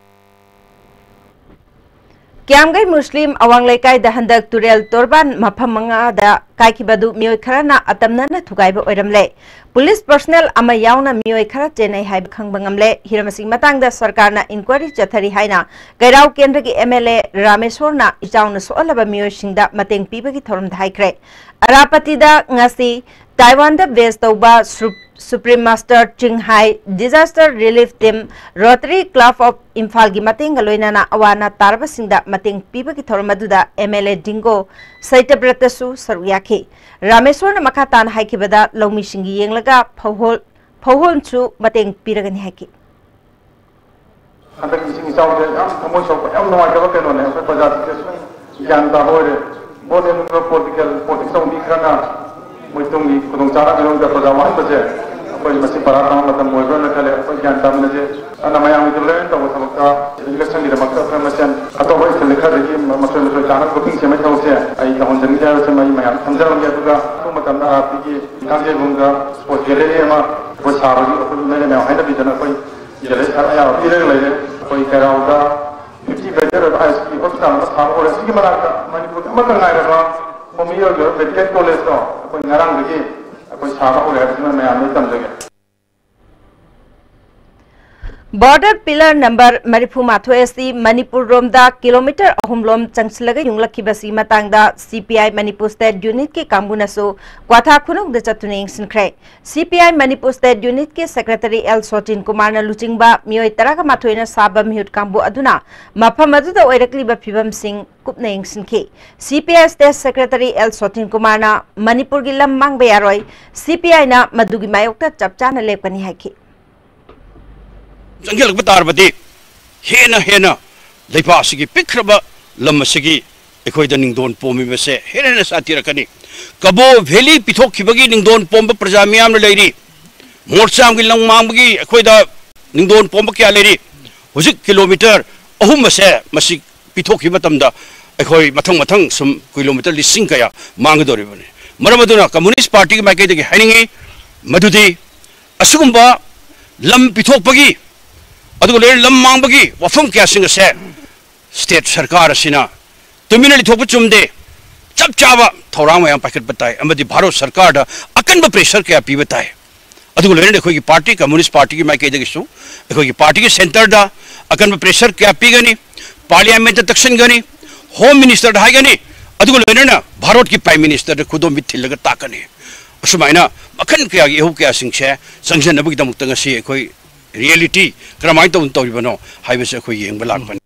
ꯀꯤꯌꯥꯝꯒꯩ ꯃꯨꯁꯂꯤꯝ ꯑꯋꯥꯡ ꯂꯩꯀꯥꯏꯗ ꯍꯟꯗꯛ ꯇꯨꯔꯦꯜ ꯇꯣꯔꯕꯥꯟ ꯃꯐꯝ ꯃꯉꯥꯗ ꯀꯥꯏꯈꯤꯕ ꯑꯗꯨ ꯃꯤꯑꯣꯏ ꯈꯔꯅ ꯑꯇꯝꯅꯅ ꯊꯨꯒꯥꯏꯕ ꯑꯣꯏꯔꯝꯂꯦ꯫ ꯄꯨꯂꯤꯁ ꯄꯔꯁꯅꯦꯜ ꯑꯃ ꯌꯥꯎꯅ ꯃꯤꯑꯣꯏ ꯈꯔ ꯆꯦꯟꯅꯩ ꯍꯥꯏꯕ ꯈꯪꯕ ꯉꯝꯂꯦ꯫ ꯍꯤꯔꯝ ꯑꯁꯤꯒꯤ ꯃꯇꯥꯡꯗ ꯁꯔꯀꯥꯔꯅ ꯏꯟꯀ꯭ꯋꯥꯏꯔꯤ ꯆꯠꯊꯔꯤ ꯍꯥꯏꯅ ꯀꯩꯔꯥꯎ ꯀꯦꯟꯗ꯭ꯔꯒꯤ ꯑꯦꯝ ꯑꯦꯜ ꯑꯦ ꯔꯥꯃꯦꯁꯣꯔꯅ ꯏꯆꯥꯎꯅ ꯁꯣꯛꯍꯜꯂꯕ ꯃꯤꯑꯣꯏꯁꯤꯡꯗ ꯃꯇꯦꯡ ꯄꯤꯕꯒꯤ ꯊꯧꯔꯝꯗ ꯍꯥꯏꯈ꯭ꯔꯦ꯫ ꯑꯔꯥꯄꯇꯤꯗ ꯉꯁꯤ ꯇꯥꯏꯋꯥꯟꯗ ꯕꯦꯖ ꯇꯧꯕ ꯁꯨꯞ-, supreme master Ching Hai disaster relief team, rotary club of ꯏꯝꯐꯥꯜꯒꯤ ꯃꯇꯦꯡꯒ ꯂꯣꯏꯅꯅ ꯑꯋꯥ ꯑꯅꯥ ꯇꯥꯔꯕꯁꯤꯡꯗ ꯃꯇꯦꯡ ꯄꯤꯕꯒꯤ ꯊꯧꯔꯝ ꯑꯗꯨꯗ ꯑꯦꯝ ꯑꯦꯜ ꯑꯦ ꯗꯤꯡꯒꯣ ꯁꯩꯇꯕ꯭ꯔꯇꯁꯨ ꯁꯔꯨꯛ ꯌꯥꯈꯤ꯫ ꯔꯥꯃꯦꯁꯣꯔꯅ ꯃꯈꯥ ꯇꯥꯅ ꯍꯥꯏꯈꯤꯕꯗ, ꯂꯧꯃꯤꯁꯤꯡꯒꯤ ꯌꯦꯡꯂꯒ ꯐꯧꯍꯣꯜ, ꯐꯧꯍꯣꯜꯁꯨ ꯃꯇꯦꯡ ꯄꯤꯔꯒꯅꯤ ꯍꯥꯏꯈꯤ꯫ ꯍꯟꯗꯛꯀꯤ ꯏꯁꯤꯡ ꯏꯆꯥꯎꯁꯦ ꯌꯥꯝ ꯊꯃꯣꯏ ꯁꯣꯛꯄ, ꯌꯥꯝ ꯅꯨꯡꯉꯥꯏꯇꯕ ꯀꯩꯅꯣꯅꯦ꯫ ꯑꯩꯈꯣꯏ ꯄ꯭ꯔꯖꯥꯁꯤꯡꯁꯦ ꯁꯨꯝ ꯒ꯭ꯌꯥꯟ ꯇꯥꯕ ꯑꯣꯏꯔꯦ꯫ ꯚꯣꯠ ꯂꯦꯞꯅꯤꯡꯕ ꯄꯣꯂꯤꯇꯤꯀꯦꯜ, ꯄꯣꯂꯤꯇꯤꯛꯁ ꯇꯧꯕ ꯃꯤ ꯈꯔꯅ ꯃꯣꯏ ꯇꯨꯡꯒꯤ ꯈꯨꯗꯣꯡꯆꯥꯗꯕꯒꯤꯗꯃꯛꯇ ꯄ꯭ꯔꯖꯥ ꯋꯥꯍꯟꯕꯁꯦ ꯑꯩꯈꯣꯏ ꯃꯁꯤ ꯄꯔꯥ ꯇꯥꯕ ꯃꯇꯝ ꯑꯣꯏꯕ꯭ꯔꯅ ꯈꯜꯂꯦ꯫ ꯑꯩꯈꯣꯏ ꯒ꯭ꯌꯥꯟ ꯇꯥꯃꯤꯟꯅꯁꯦ꯫ ꯑꯗꯨꯅ ꯃꯌꯥꯝꯒꯤ ꯗꯤꯕꯂꯞꯃꯦꯟ ꯇꯧꯕ ꯊꯕꯛꯇ ꯏꯂꯦꯛꯁꯟꯒꯤꯗꯃꯛꯇ ꯑꯩꯈꯣꯏ ꯃꯁꯦꯟ ꯑꯇꯣꯞꯄ ꯏꯊꯤꯜ ꯈꯔꯗꯒꯤ ꯃꯆꯣꯏ ꯃꯆꯣꯏ ꯇꯥꯅ ꯒ꯭ꯔꯨꯄꯤꯡ ꯁꯦꯝꯕꯒꯤ ꯊꯕꯛꯁꯦ ꯑꯩ ꯇꯧꯍꯟꯖꯅꯤꯡꯗꯦ ꯍꯥꯏꯕꯁꯤꯃ ꯑꯩ ꯃꯌꯥꯝ ꯊꯝꯖꯔꯝꯒꯦ꯫ ꯑꯗꯨꯒ ꯑꯊꯨꯕ ꯃꯇꯝꯗ ꯑꯥꯔ ꯄꯤꯒꯤ ꯀꯥꯡꯖꯩꯕꯨꯡꯗ ꯁ꯭ꯄꯣꯔꯠꯁ ꯒꯦꯂꯔꯤ ꯑꯃ ꯑꯩꯈꯣꯏ ꯁꯥꯕꯒꯤ ꯑꯩꯈꯣꯏ ꯏꯃꯦꯜ ꯑꯦ ꯃꯌꯥꯝ ꯍꯥꯏꯅꯕꯤꯗꯅ ꯑꯩꯈꯣꯏ ꯒꯦꯂꯔꯤ ꯁꯥꯕ ꯌꯥꯕ ꯄꯤꯔꯒ ꯂꯩꯔꯦ꯫ ꯑꯩꯈꯣꯏ ꯀꯩꯔꯥꯎꯗ ꯐꯤꯐꯇꯤ ꯕꯦꯗꯦꯗ ꯑꯣꯏꯕ ꯑꯥꯏ ꯑꯦꯁ ꯄꯤ ꯍꯣꯁꯄꯤꯇꯥꯜ ꯑꯃ ꯁꯥꯕ ꯍꯧꯔꯦ꯫ ꯁꯤꯒꯤ ꯃꯅꯥꯛꯇ ꯃꯅꯤꯄꯨꯔꯒꯤ ꯑꯃꯠꯇ ꯉꯥꯏꯔꯕ ꯍꯣꯃꯤ ꯑꯣꯏꯕ ꯃꯦꯗꯤꯀꯦꯜ ꯀꯣꯂꯦꯖꯇꯣ ꯑꯩꯈꯣꯏ ꯉꯔꯥꯡꯗꯒꯤ ꯑꯩꯈꯣꯏ ꯁꯥꯕ ꯍꯧꯔꯦ ꯍꯥꯏꯕꯁꯤꯃ ꯃꯌꯥꯝꯗ ꯇꯝꯖꯒꯦ꯫ ꯕꯣꯔꯗꯔ ꯄꯤꯂꯔ ꯅꯝꯕꯔ ꯃꯔꯤꯐꯨ ꯃꯥꯊꯣꯏ ꯑꯁꯤ ꯃꯅꯤꯄꯨꯔ ꯔꯣꯝꯗ ꯀꯤꯂꯣꯃꯤꯇꯔ ꯑꯍꯨꯝ ꯂꯣꯝ ꯆꯪꯁꯤꯜꯂꯒ ꯌꯨꯡꯂꯛꯈꯤꯕꯁꯤ ꯃꯇꯥꯡꯗ ꯁꯤ ꯄꯤ ꯑꯥꯏ ꯃꯅꯤꯄꯨꯔ ꯁ꯭ꯇꯦꯠ ꯌꯨꯅꯤꯠꯀꯤ ꯀꯥꯡꯕꯨꯅꯁꯨ ꯀ꯭ꯋꯥꯊꯥ ꯈꯨꯅꯧꯗ ꯆꯠꯇꯨꯅ ꯌꯦꯡꯁꯤꯟꯈ꯭ꯔꯦ꯫ C P I Manipur state ꯌꯨꯅꯤꯠꯀꯤ ꯁꯦꯀ꯭ꯔꯦꯇꯔꯤ ꯑꯦꯜ ꯁꯣꯇꯤꯟ ꯀꯨꯃꯥꯔꯅ ꯂꯨꯆꯤꯡꯕ ꯃꯤꯑꯣꯏ ꯇꯔꯥꯒ ꯃꯥꯊꯣꯏꯅ ꯁꯥꯕ ꯃꯤꯍꯨꯠ ꯀꯥꯡꯕꯨ ꯑꯗꯨꯅ ꯃꯐꯝ ꯑꯗꯨꯗ ꯑꯣꯏꯔꯛꯂꯤꯕ ꯐꯤꯕꯝꯁꯤꯡ ꯀꯨꯞꯅ ꯌꯦꯡꯁꯤꯟꯈꯤ꯫ C P I state secretary L Sotin ꯀꯨꯃꯥꯔꯅ ꯃꯅꯤꯄꯨꯔꯒꯤ ꯂꯝ ꯃꯥꯡꯕ ꯌꯥꯔꯣꯏ, ꯁꯤ ꯄꯤ ꯑꯥꯏꯅ ꯃꯗꯨꯒꯤ ꯃꯥꯌꯣꯛꯇ ꯆꯞ ꯆꯥꯅ ꯂꯦꯞꯀꯅꯤ ꯍꯥꯏꯈꯤ꯫ ꯆꯪꯁꯤꯜꯂꯛꯄ ꯇꯥꯔꯕꯗꯤ ꯍꯦꯟꯅ ꯍꯦꯟꯅ ꯂꯩꯕꯥꯛ ꯑꯁꯤꯒꯤ ꯄꯤꯛꯈ꯭ꯔꯕ ꯂꯝ ꯑꯁꯤꯒꯤ ꯑꯩꯈꯣꯏꯗ ꯅꯤꯡꯗꯣꯟ ꯄꯣꯝꯃꯤꯕꯁꯦ ꯍꯦꯟꯅ ꯍꯦꯟꯅ ꯁꯥꯊꯤꯔꯛꯀꯅꯤ꯫ ꯀꯕꯣ ꯚꯦꯂꯤ ꯄꯤꯊꯣꯛꯈꯤꯕꯒꯤ ꯅꯤꯡꯗꯣꯟ ꯄꯣꯝꯕ ꯄ꯭ꯔꯖꯥ ꯃꯤꯌꯥꯝꯅ ꯂꯩꯔꯤ꯫ ꯃꯣꯔꯆꯥꯡꯒꯤ ꯂꯝ ꯃꯥꯡꯕꯒꯤ ꯑꯩꯈꯣꯏꯗ ꯅꯤꯡꯗꯣꯟ ꯄꯣꯝꯕ ꯀꯌꯥ ꯂꯩꯔꯤ꯫ ꯍꯧꯖꯤꯛ ꯀꯤꯂꯣꯃꯤꯇꯔ ꯑꯍꯨꯝ ꯑꯁꯦ ꯃꯁꯤ ꯄꯤꯊꯣꯛꯈꯤꯕ ꯃꯇꯝꯗ ꯑꯩꯈꯣꯏ ꯃꯊꯪ ꯃꯊꯪ ꯁꯨꯝ ꯀꯤꯂꯣꯃꯤꯇꯔ ꯂꯤꯁꯤꯡ ꯀꯌꯥ ꯃꯥꯡꯒꯗꯧꯔꯤꯕꯅꯤ꯫ ꯃꯔꯝ ꯑꯗꯨꯅ ꯀꯝꯃꯨꯅꯤꯁ꯭ꯠ ꯄꯥꯔꯇꯤꯒꯤ ꯃꯥꯏꯀꯩꯗꯒꯤ ꯍꯥꯏꯅꯤꯡꯏ ꯃꯗꯨꯗꯤ ꯑꯁꯤꯒꯨꯝꯕ ꯂꯝ ꯄꯤꯊꯣꯛꯄꯒꯤ ꯑꯗꯨꯒ ꯂꯣꯏꯅꯅ ꯂꯝ ꯃꯥꯡꯕꯒꯤ ꯋꯥꯐꯝ ꯀꯌꯥꯁꯤꯡ ꯑꯁꯦ ꯁ꯭ꯇꯦꯠ ꯁꯔꯀꯥꯔ ꯑꯁꯤꯅ ꯇꯨꯃꯤꯟꯅ ꯂꯩꯊꯣꯛꯄ ꯆꯨꯝꯗꯦ꯫ ꯆꯞ ꯆꯥꯕ ꯊꯧꯔꯥꯡ ꯃꯌꯥꯝ ꯄꯥꯏꯈꯠꯄ ꯇꯥꯏ ꯑꯃꯗꯤ ꯚꯥꯔꯠ ꯁꯔꯀꯥꯔꯗ ꯑꯀꯟꯕ ꯄ꯭ꯔꯦꯁꯔ ꯀꯌꯥ ꯄꯤꯕ ꯇꯥꯏ꯫ ꯑꯗꯨꯒ ꯂꯣꯏꯅꯅ ꯑꯩꯈꯣꯏꯒꯤ ꯄꯥꯔꯇꯤ, ꯀꯝꯃꯨꯅꯤꯁ꯭ꯠ ꯄꯥꯔꯇꯤꯒꯤ ꯃꯥꯏꯀꯩꯗꯒꯤꯁꯨ ꯑꯩꯈꯣꯏꯒꯤ ꯄꯥꯔꯇꯤꯒꯤ ꯁꯦꯟꯇꯔꯗ ꯑꯀꯟꯕ ꯄ꯭ꯔꯦꯁꯔ ꯀꯌꯥ ꯄꯤꯒꯅꯤ, ꯄꯥꯔꯂꯤꯌꯥꯃꯦꯟꯠꯇ ꯇꯛꯁꯤꯟꯒꯅꯤ, ꯍꯣꯝ ꯃꯤꯅꯤꯁꯇꯔꯗ ꯍꯥꯏꯒꯅꯤ, ꯑꯗꯨꯒ ꯂꯣꯏꯅꯅ ꯚꯥꯔꯠꯀꯤ ꯄ꯭ꯔꯥꯏꯝ ꯃꯤꯅꯤꯁꯇꯔꯗ ꯈꯨꯗꯣꯝꯕꯤ ꯊꯤꯜꯂꯒ ꯇꯥꯛꯀꯅꯤ꯫ ꯑꯁꯨꯃꯥꯏꯅ ꯃꯈꯜ ꯀꯌꯥꯒꯤ ꯏꯍꯧ ꯀꯌꯥꯁꯤꯡꯁꯦ ꯆꯪꯁꯤꯟꯅꯕꯒꯤꯗꯃꯛꯇ ꯉꯁꯤ ꯑꯩꯈꯣꯏ ꯔꯤꯌꯦꯂꯤꯇꯤ ꯀꯔꯝꯍꯥꯏꯅ ꯇꯧꯅ ꯇꯧꯔꯤꯕꯅꯣ ꯍꯥꯏꯕꯁꯦ ꯑꯩꯈꯣꯏ ꯌꯦꯡꯕ ꯂꯥꯛꯄꯅꯤ꯫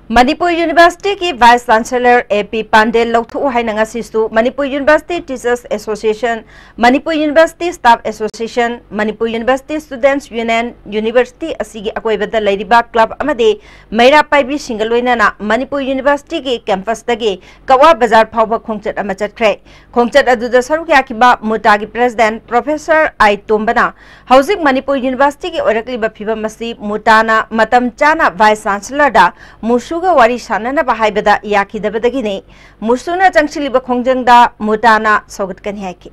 ꯃꯅꯤꯄꯨꯔ ꯌꯨꯅꯤꯚꯔꯁꯤꯇꯤꯒꯤ Vice Chancellor A P Pandey ꯂꯧꯊꯣꯛꯎ ꯍꯥꯏꯅ ꯉꯁꯤꯁꯨ Manipur University Teachers Association, Manipur University Staff Association, Manipur University Students Union, university ꯑꯁꯤꯒꯤ ꯑꯀꯣꯏꯕꯗ ꯂꯩꯔꯤꯕ ꯀ꯭ꯂꯕ ꯑꯃꯗꯤ ꯃꯩꯔꯥ ꯄꯥꯏꯕꯤꯁꯤꯡꯒ ꯂꯣꯏꯅꯅ ꯃꯅꯤꯄꯨꯔ ꯌꯨꯅꯤꯚꯔꯁꯤꯇꯤꯒꯤ ꯀꯦꯝꯄꯁꯇꯒꯤ ꯀꯛꯋꯥ ꯕꯖꯥꯔ ꯐꯥꯎꯕ ꯈꯣꯡꯆꯠ ꯑꯃ ꯆꯠꯈ꯭ꯔꯦ꯫ ꯈꯣꯡꯆꯠ ꯑꯗꯨꯗ ꯁꯔꯨꯛ ꯌꯥꯈꯤꯕ ꯃꯨꯇꯥꯒꯤ President Professor ꯑꯥꯏ ꯇꯣꯝꯕꯅ ꯍꯧꯖꯤꯛ ꯃꯅꯤꯄꯨꯔ ꯌꯨꯅꯤꯚꯔꯁꯤꯇꯤꯒꯤ ꯑꯣꯏꯔꯛꯂꯤꯕ ꯐꯤꯕꯝ ꯑꯁꯤ ꯃꯨꯇꯥꯅ ꯃꯇꯝ ꯆꯥꯅ Vice Chancellorꯗ ꯃꯨꯁꯨꯒ ꯋꯥꯔꯤ ꯁꯥꯟꯅꯅꯕ ꯍꯥꯏꯕꯗ ꯌꯥꯈꯤꯗꯕꯗꯒꯤꯅꯤ꯫ ꯃꯨꯁꯨꯅ ꯆꯪꯁꯤꯜꯂꯤꯕ ꯈꯣꯡꯖꯪꯗ ꯃꯨꯇꯥꯅ ꯁꯧꯒꯠꯀꯅꯤ ꯍꯥꯏꯈꯤ꯫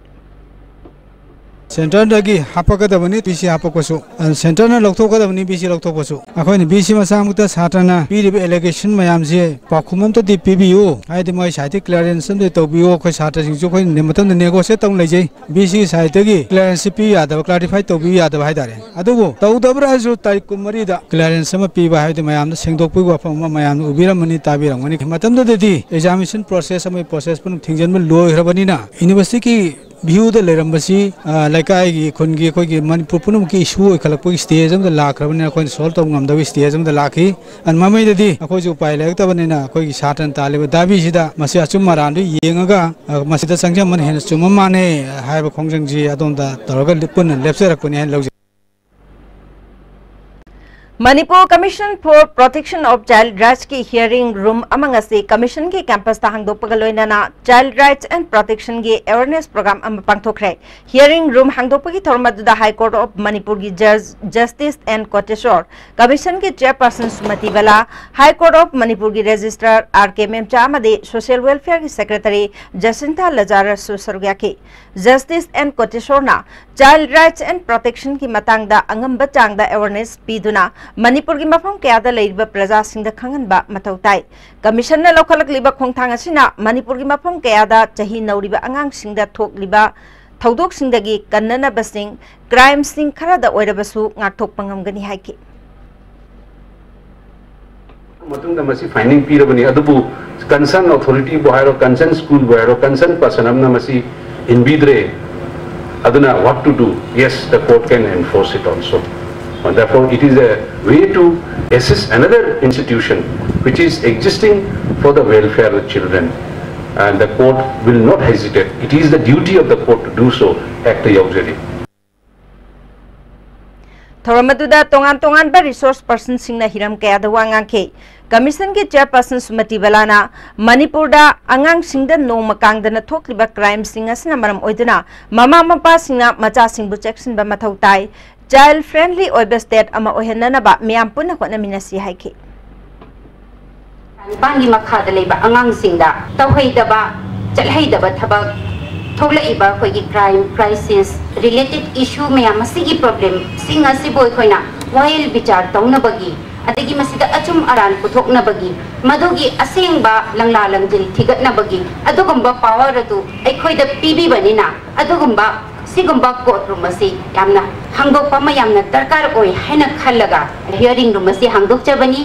ꯁꯦꯟꯇꯔꯗꯒꯤ ꯍꯥꯞꯄꯛꯀꯗꯕꯅꯤ ꯕꯤ ꯁꯤ ꯍꯥꯞꯄꯛꯄꯁꯨ꯫ ꯑ, ꯁꯦꯟꯇꯔꯅ ꯂꯧꯊꯣꯛꯀꯗꯕꯅꯤ ꯕꯤ ꯁꯤ ꯂꯧꯊꯣꯛꯄꯁꯨ꯫ ꯑꯩꯈꯣꯏꯅ ꯕꯤ ꯁꯤ ꯃꯁꯥꯃꯛꯇ ꯁꯥꯇ꯭ꯔꯅ ꯄꯤꯔꯤꯕ allegation ꯃꯌꯥꯝꯁꯦ ꯄꯥꯎꯈꯨꯝ ꯑꯝꯇꯗꯤ ꯄꯤꯕꯤꯌꯨ꯫ ꯍꯥꯏꯗꯤ ꯃꯣꯏ ꯁꯥꯏꯠꯇꯒꯤ clearance ꯑꯝꯇ ꯇꯧꯕꯤꯌꯨ꯫ ꯑꯩꯈꯣꯏ ꯁꯥꯇ꯭ꯔꯁꯤꯡꯁꯨ ꯑꯩꯈꯣꯏ ꯃꯇꯝꯗ negotiate ꯇꯧꯅ ꯂꯩꯖꯩ꯫ ꯕꯤ ꯁꯤꯒꯤ ꯁꯥꯏꯠꯇꯒꯤ clearance ꯄꯤꯌꯨ ꯌꯥꯗꯕ, clarify ꯇꯧꯕꯤꯌꯨ ꯌꯥꯗꯕ ꯍꯥꯏꯇꯥꯔꯦ꯫ ꯑꯗꯨꯕꯨ ꯇꯧꯗꯕ꯭ꯔꯥ ꯍꯥꯏꯔꯁꯨ ꯇꯥꯔꯤꯛ ꯀꯨꯟꯃꯔꯤꯗ clearance ꯑꯃ ꯄꯤꯕ ꯍꯥꯏꯕꯗꯤ ꯃꯌꯥꯝꯗ ꯁꯦꯡꯗꯣꯛꯄꯒꯤ ꯋꯥꯐꯝ ꯑꯃ ꯃꯌꯥꯝꯅ ꯎꯕꯤꯔꯝꯃꯅꯤ, ꯇꯥꯕꯤꯔꯝꯒꯅꯤ꯫ ꯃꯇꯝꯗꯨꯗꯗꯤ examination process ꯑꯃꯒꯤ process ꯄꯨꯝꯅꯃꯛ ꯊꯤꯡꯖꯤꯟꯕ ꯂꯣꯏꯈ꯭ꯔꯕꯅꯤꯅ universityꯒꯤ viewꯗ ꯂꯩꯔꯝꯕꯁꯤ, ꯑ, ꯂꯩꯀꯥꯏꯒꯤ, ꯈꯨꯟꯒꯤ, ꯑꯩꯈꯣꯏꯒꯤ ꯃꯅꯤꯄꯨꯔ ꯄꯨꯝꯅꯃꯛꯀꯤ issue ꯑꯣꯏꯈꯠꯂꯛꯄꯒꯤ stage ꯑꯃꯗ ꯂꯥꯛꯈ꯭ꯔꯕꯅꯤꯅ ꯑꯩꯈꯣꯏꯅ solve ꯇꯧꯕ ꯉꯝꯗꯕꯒꯤ stage ꯑꯃꯗ ꯂꯥꯛꯈꯤ꯫ ꯑꯗꯨ ꯃꯃꯩꯗꯗꯤ ꯑꯩꯈꯣꯏꯁꯨ ꯎꯄꯥꯏ ꯂꯩꯔꯛꯇꯕꯅꯤꯅ ꯑꯩꯈꯣꯏꯒꯤ ꯁꯥꯇ꯭ꯔꯅ ꯇꯥꯜꯂꯤꯕ ꯗꯥꯕꯤꯁꯤꯗ ꯃꯁꯤ ꯑꯆꯨꯝ ꯑꯔꯥꯟꯗꯨ ꯌꯦꯡꯉꯒ, ꯑ, ꯃꯁꯤꯗ ꯆꯪꯁꯤꯟꯕꯅ ꯍꯦꯟꯅ ꯆꯨꯝꯕ ꯃꯥꯟꯅꯩ ꯍꯥꯏꯕ ꯈꯣꯡꯖꯪꯁꯤ ꯑꯗꯣꯝꯗ ꯇꯧꯔꯒ ꯄꯨꯟꯅ ꯂꯦꯞꯆꯔꯛꯄꯅꯤ ꯍꯥꯏꯅ ꯂꯧꯖꯩ꯫ Manipur Commission for Protection of Child Rightsꯀꯤ hearing room ꯑꯃ ꯉꯁꯤ commissionꯒꯤ campusꯇ ꯍꯥꯡꯗꯣꯛꯄꯒ ꯂꯣꯏꯅꯅ Child Rights and Protectionꯒꯤ awareness program ꯑꯃ ꯄꯥꯡꯊꯣꯛꯈ꯭ꯔꯦ꯫ Hearing room ꯍꯥꯡꯗꯣꯛꯄꯒꯤ ꯊꯧꯔꯝ ꯑꯗꯨꯗ High Court of Manipurꯒꯤ Judge Justice N Koteshwar, commissionꯒꯤ chairperson Sumati Bala, High Court of Manipurꯒꯤ Registrar R K Memcha ꯑꯃꯗꯤ Social Welfareꯒꯤ Secretary Jacinta Lazarusꯁꯨ ꯁꯔꯨꯛ ꯌꯥꯈꯤ꯫ Justice N Koteshwarꯅ Child Rights and Protectionꯒꯤ ꯃꯇꯥꯡꯗ ꯑꯉꯝꯕ ꯆꯥꯡꯗ awareness ꯄꯤꯗꯨꯅ ꯃꯅꯤꯄꯨꯔꯒꯤ ꯃꯐꯝ ꯀꯌꯥꯗ ꯂꯩꯔꯤꯕ ꯄ꯭ꯔꯖꯥꯁꯤꯡꯗ ꯈꯪꯍꯟꯕ ꯃꯊꯧ ꯇꯥꯏ꯫ Commissionꯅ ꯂꯧꯈꯠꯂꯛꯂꯤꯕ ꯈꯣꯡꯊꯥꯡ ꯑꯁꯤꯅ ꯃꯅꯤꯄꯨꯔꯒꯤ ꯃꯐꯝ ꯀꯌꯥꯗ ꯆꯍꯤ ꯅꯧꯔꯤꯕ ꯑꯉꯥꯡꯁꯤꯡꯗ ꯊꯣꯛꯂꯤꯕ ꯊꯧꯗꯣꯛꯁꯤꯡꯗꯒꯤ ꯀꯟꯅꯅꯕꯁꯤꯡ, crimeꯁꯤꯡ ꯈꯔꯗ ꯑꯣꯏꯔꯕꯁꯨ ꯉꯥꯛꯊꯣꯛꯄ ꯉꯝꯒꯅꯤ ꯍꯥꯏꯈꯤ꯫ ꯃꯇꯨꯡꯗ ꯃꯁꯤ finding ꯄꯤꯔꯕꯅꯤ, ꯑꯗꯨꯕꯨ concern authorityꯕꯨ ꯍꯥꯏꯔꯣ, concern schoolꯕꯨ ꯍꯥꯏꯔꯣ, concern person ꯑꯃꯅ ꯃꯁꯤ ꯏꯟꯕꯤꯗ꯭ꯔꯦ꯫ ꯑꯗꯨꯅ what to do? Yes, the court can enforce it also. And therefore, it is a way to assist another institution which is existing for the welfare of children, and the court will not hesitate. It is the duty of the court to do so. Act ꯇ ꯌꯥꯎꯖꯔꯤ꯫ ꯊꯧꯔꯝ ꯑꯗꯨꯗ ꯇꯣꯉꯥꯟ ꯇꯣꯉꯥꯟꯕ resource personꯁꯤꯡꯅ ꯍꯤꯔꯝ ꯀꯌꯥꯗ ꯋꯥ ꯉꯥꯡꯈꯤ꯫ Commissionꯒꯤ chairperson ꯁꯨꯃꯇꯤ ꯕꯂꯥꯅ ꯃꯅꯤꯄꯨꯔꯗ ꯑꯉꯥꯡꯁꯤꯡꯗ ꯅꯣꯡꯃ ꯀꯥꯡꯗꯅ ꯊꯣꯛꯂꯤꯕ crimeꯁꯤꯡ ꯑꯁꯤꯅ ꯃꯔꯝ ꯑꯣꯏꯗꯨꯅ ꯃꯃꯥ ꯃꯄꯥꯁꯤꯡꯅ ꯃꯆꯥꯁꯤꯡꯕꯨ ꯆꯦꯛꯁꯤꯟꯕ ꯃꯊꯧ ꯇꯥꯏ꯫ Child friendly ꯑꯣꯏꯕ state ꯑꯃ ꯑꯣꯏꯍꯟꯅꯅꯕ ꯃꯤꯌꯥꯝ ꯄꯨꯟꯅ ꯍꯣꯠꯅꯃꯤꯟꯅꯁꯤ ꯍꯥꯏꯈꯤ꯫ ꯅꯤꯄꯥꯟꯒꯤ ꯃꯈꯥꯗ ꯂꯩꯕ ꯑꯉꯥꯡꯁꯤꯡꯗ ꯇꯧꯍꯩꯗꯕ, ꯆꯠꯍꯩꯗꯕ ꯊꯕꯛ, ꯊꯣꯛꯂꯛꯏꯕ ꯑꯩꯈꯣꯏꯒꯤ crime, crisis, related issue ꯃꯌꯥꯝ ꯑꯁꯤꯒꯤ problemꯁꯤꯡ ꯑꯁꯤꯕꯨ ꯑꯩꯈꯣꯏꯅ ꯋꯥꯌꯦꯜ ꯕꯤꯆꯥꯔ ꯇꯧꯅꯕꯒꯤ, ꯑꯗꯒꯤ ꯃꯁꯤꯗ ꯑꯆꯨꯝ ꯑꯔꯥꯟ ꯄꯨꯊꯣꯛꯅꯕꯒꯤ, ꯃꯗꯨꯒꯤ ꯑꯁꯦꯡꯕ ꯂꯪꯂꯥ ꯂꯪꯖꯤꯜ ꯊꯤꯒꯠꯅꯕꯒꯤ ꯑꯗꯨꯒꯨꯝꯕ power ꯑꯗꯨ ꯑꯩꯈꯣꯏꯗ ꯄꯤꯕꯤꯕꯅꯤꯅ, ꯑꯗꯨꯒꯨꯝꯕ ꯁꯤꯒꯨꯝꯕ court room ꯑꯁꯤ ꯌꯥꯝꯅ ꯍꯥꯡꯗꯣꯛꯄ ꯑꯃ ꯌꯥꯝꯅ ꯗꯔꯀꯥꯔ ꯑꯣꯏ ꯍꯥꯏꯅ ꯈꯜꯂꯒ hearing room ꯑꯁꯤ ꯍꯥꯡꯗꯣꯛꯆꯕꯅꯤ꯫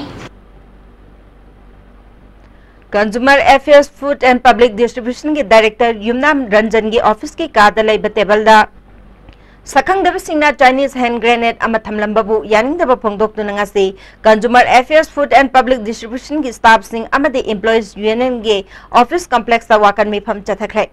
Consumer Affairs, Food and Public Distributionꯒꯤ director ꯌꯨꯝꯅꯥꯝ ꯔꯟꯖꯟꯒꯤ officeꯀꯤ ꯀꯥꯗ ꯂꯩꯕ tableꯗ ꯁꯛꯈꯪꯗꯕꯁꯤꯡꯅ Chinese hand grenade ꯑꯃ ꯊꯝꯂꯝꯕꯕꯨ ꯌꯥꯅꯤꯡꯗꯕ ꯐꯣꯡꯗꯣꯛꯇꯨꯅ ꯉꯁꯤ Consumer Affairs, Food and Public Distributionꯒꯤ staffꯁꯤꯡ ꯑꯃꯗꯤ Employees Unionꯒꯤ office complexꯇ ꯋꯥꯀꯟ ꯃꯤꯐꯝ ꯆꯠꯊꯈ꯭ꯔꯦ꯫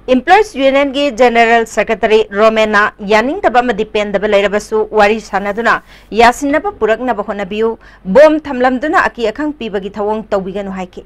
Employees Unionꯒꯤ General Secretary ꯔꯣꯃꯦꯟꯅ ꯌꯥꯅꯤꯡꯗꯕ ꯑꯃꯗꯤ ꯄꯦꯟꯗꯕ ꯂꯩꯔꯕꯁꯨ ꯋꯥꯔꯤ ꯁꯥꯟꯅꯗꯨꯅ ꯌꯥꯁꯤꯟꯅꯕ ꯄꯨꯔꯛꯅꯕ ꯍꯣꯠꯅꯕꯤꯌꯨ, bomb ꯊꯝꯂꯝꯗꯨꯅ ꯑꯀꯤ ꯑꯈꯪ ꯄꯤꯕꯒꯤ ꯊꯧꯑꯣꯡ ꯇꯧꯕꯤꯒꯅꯨ ꯍꯥꯏꯈꯤ꯫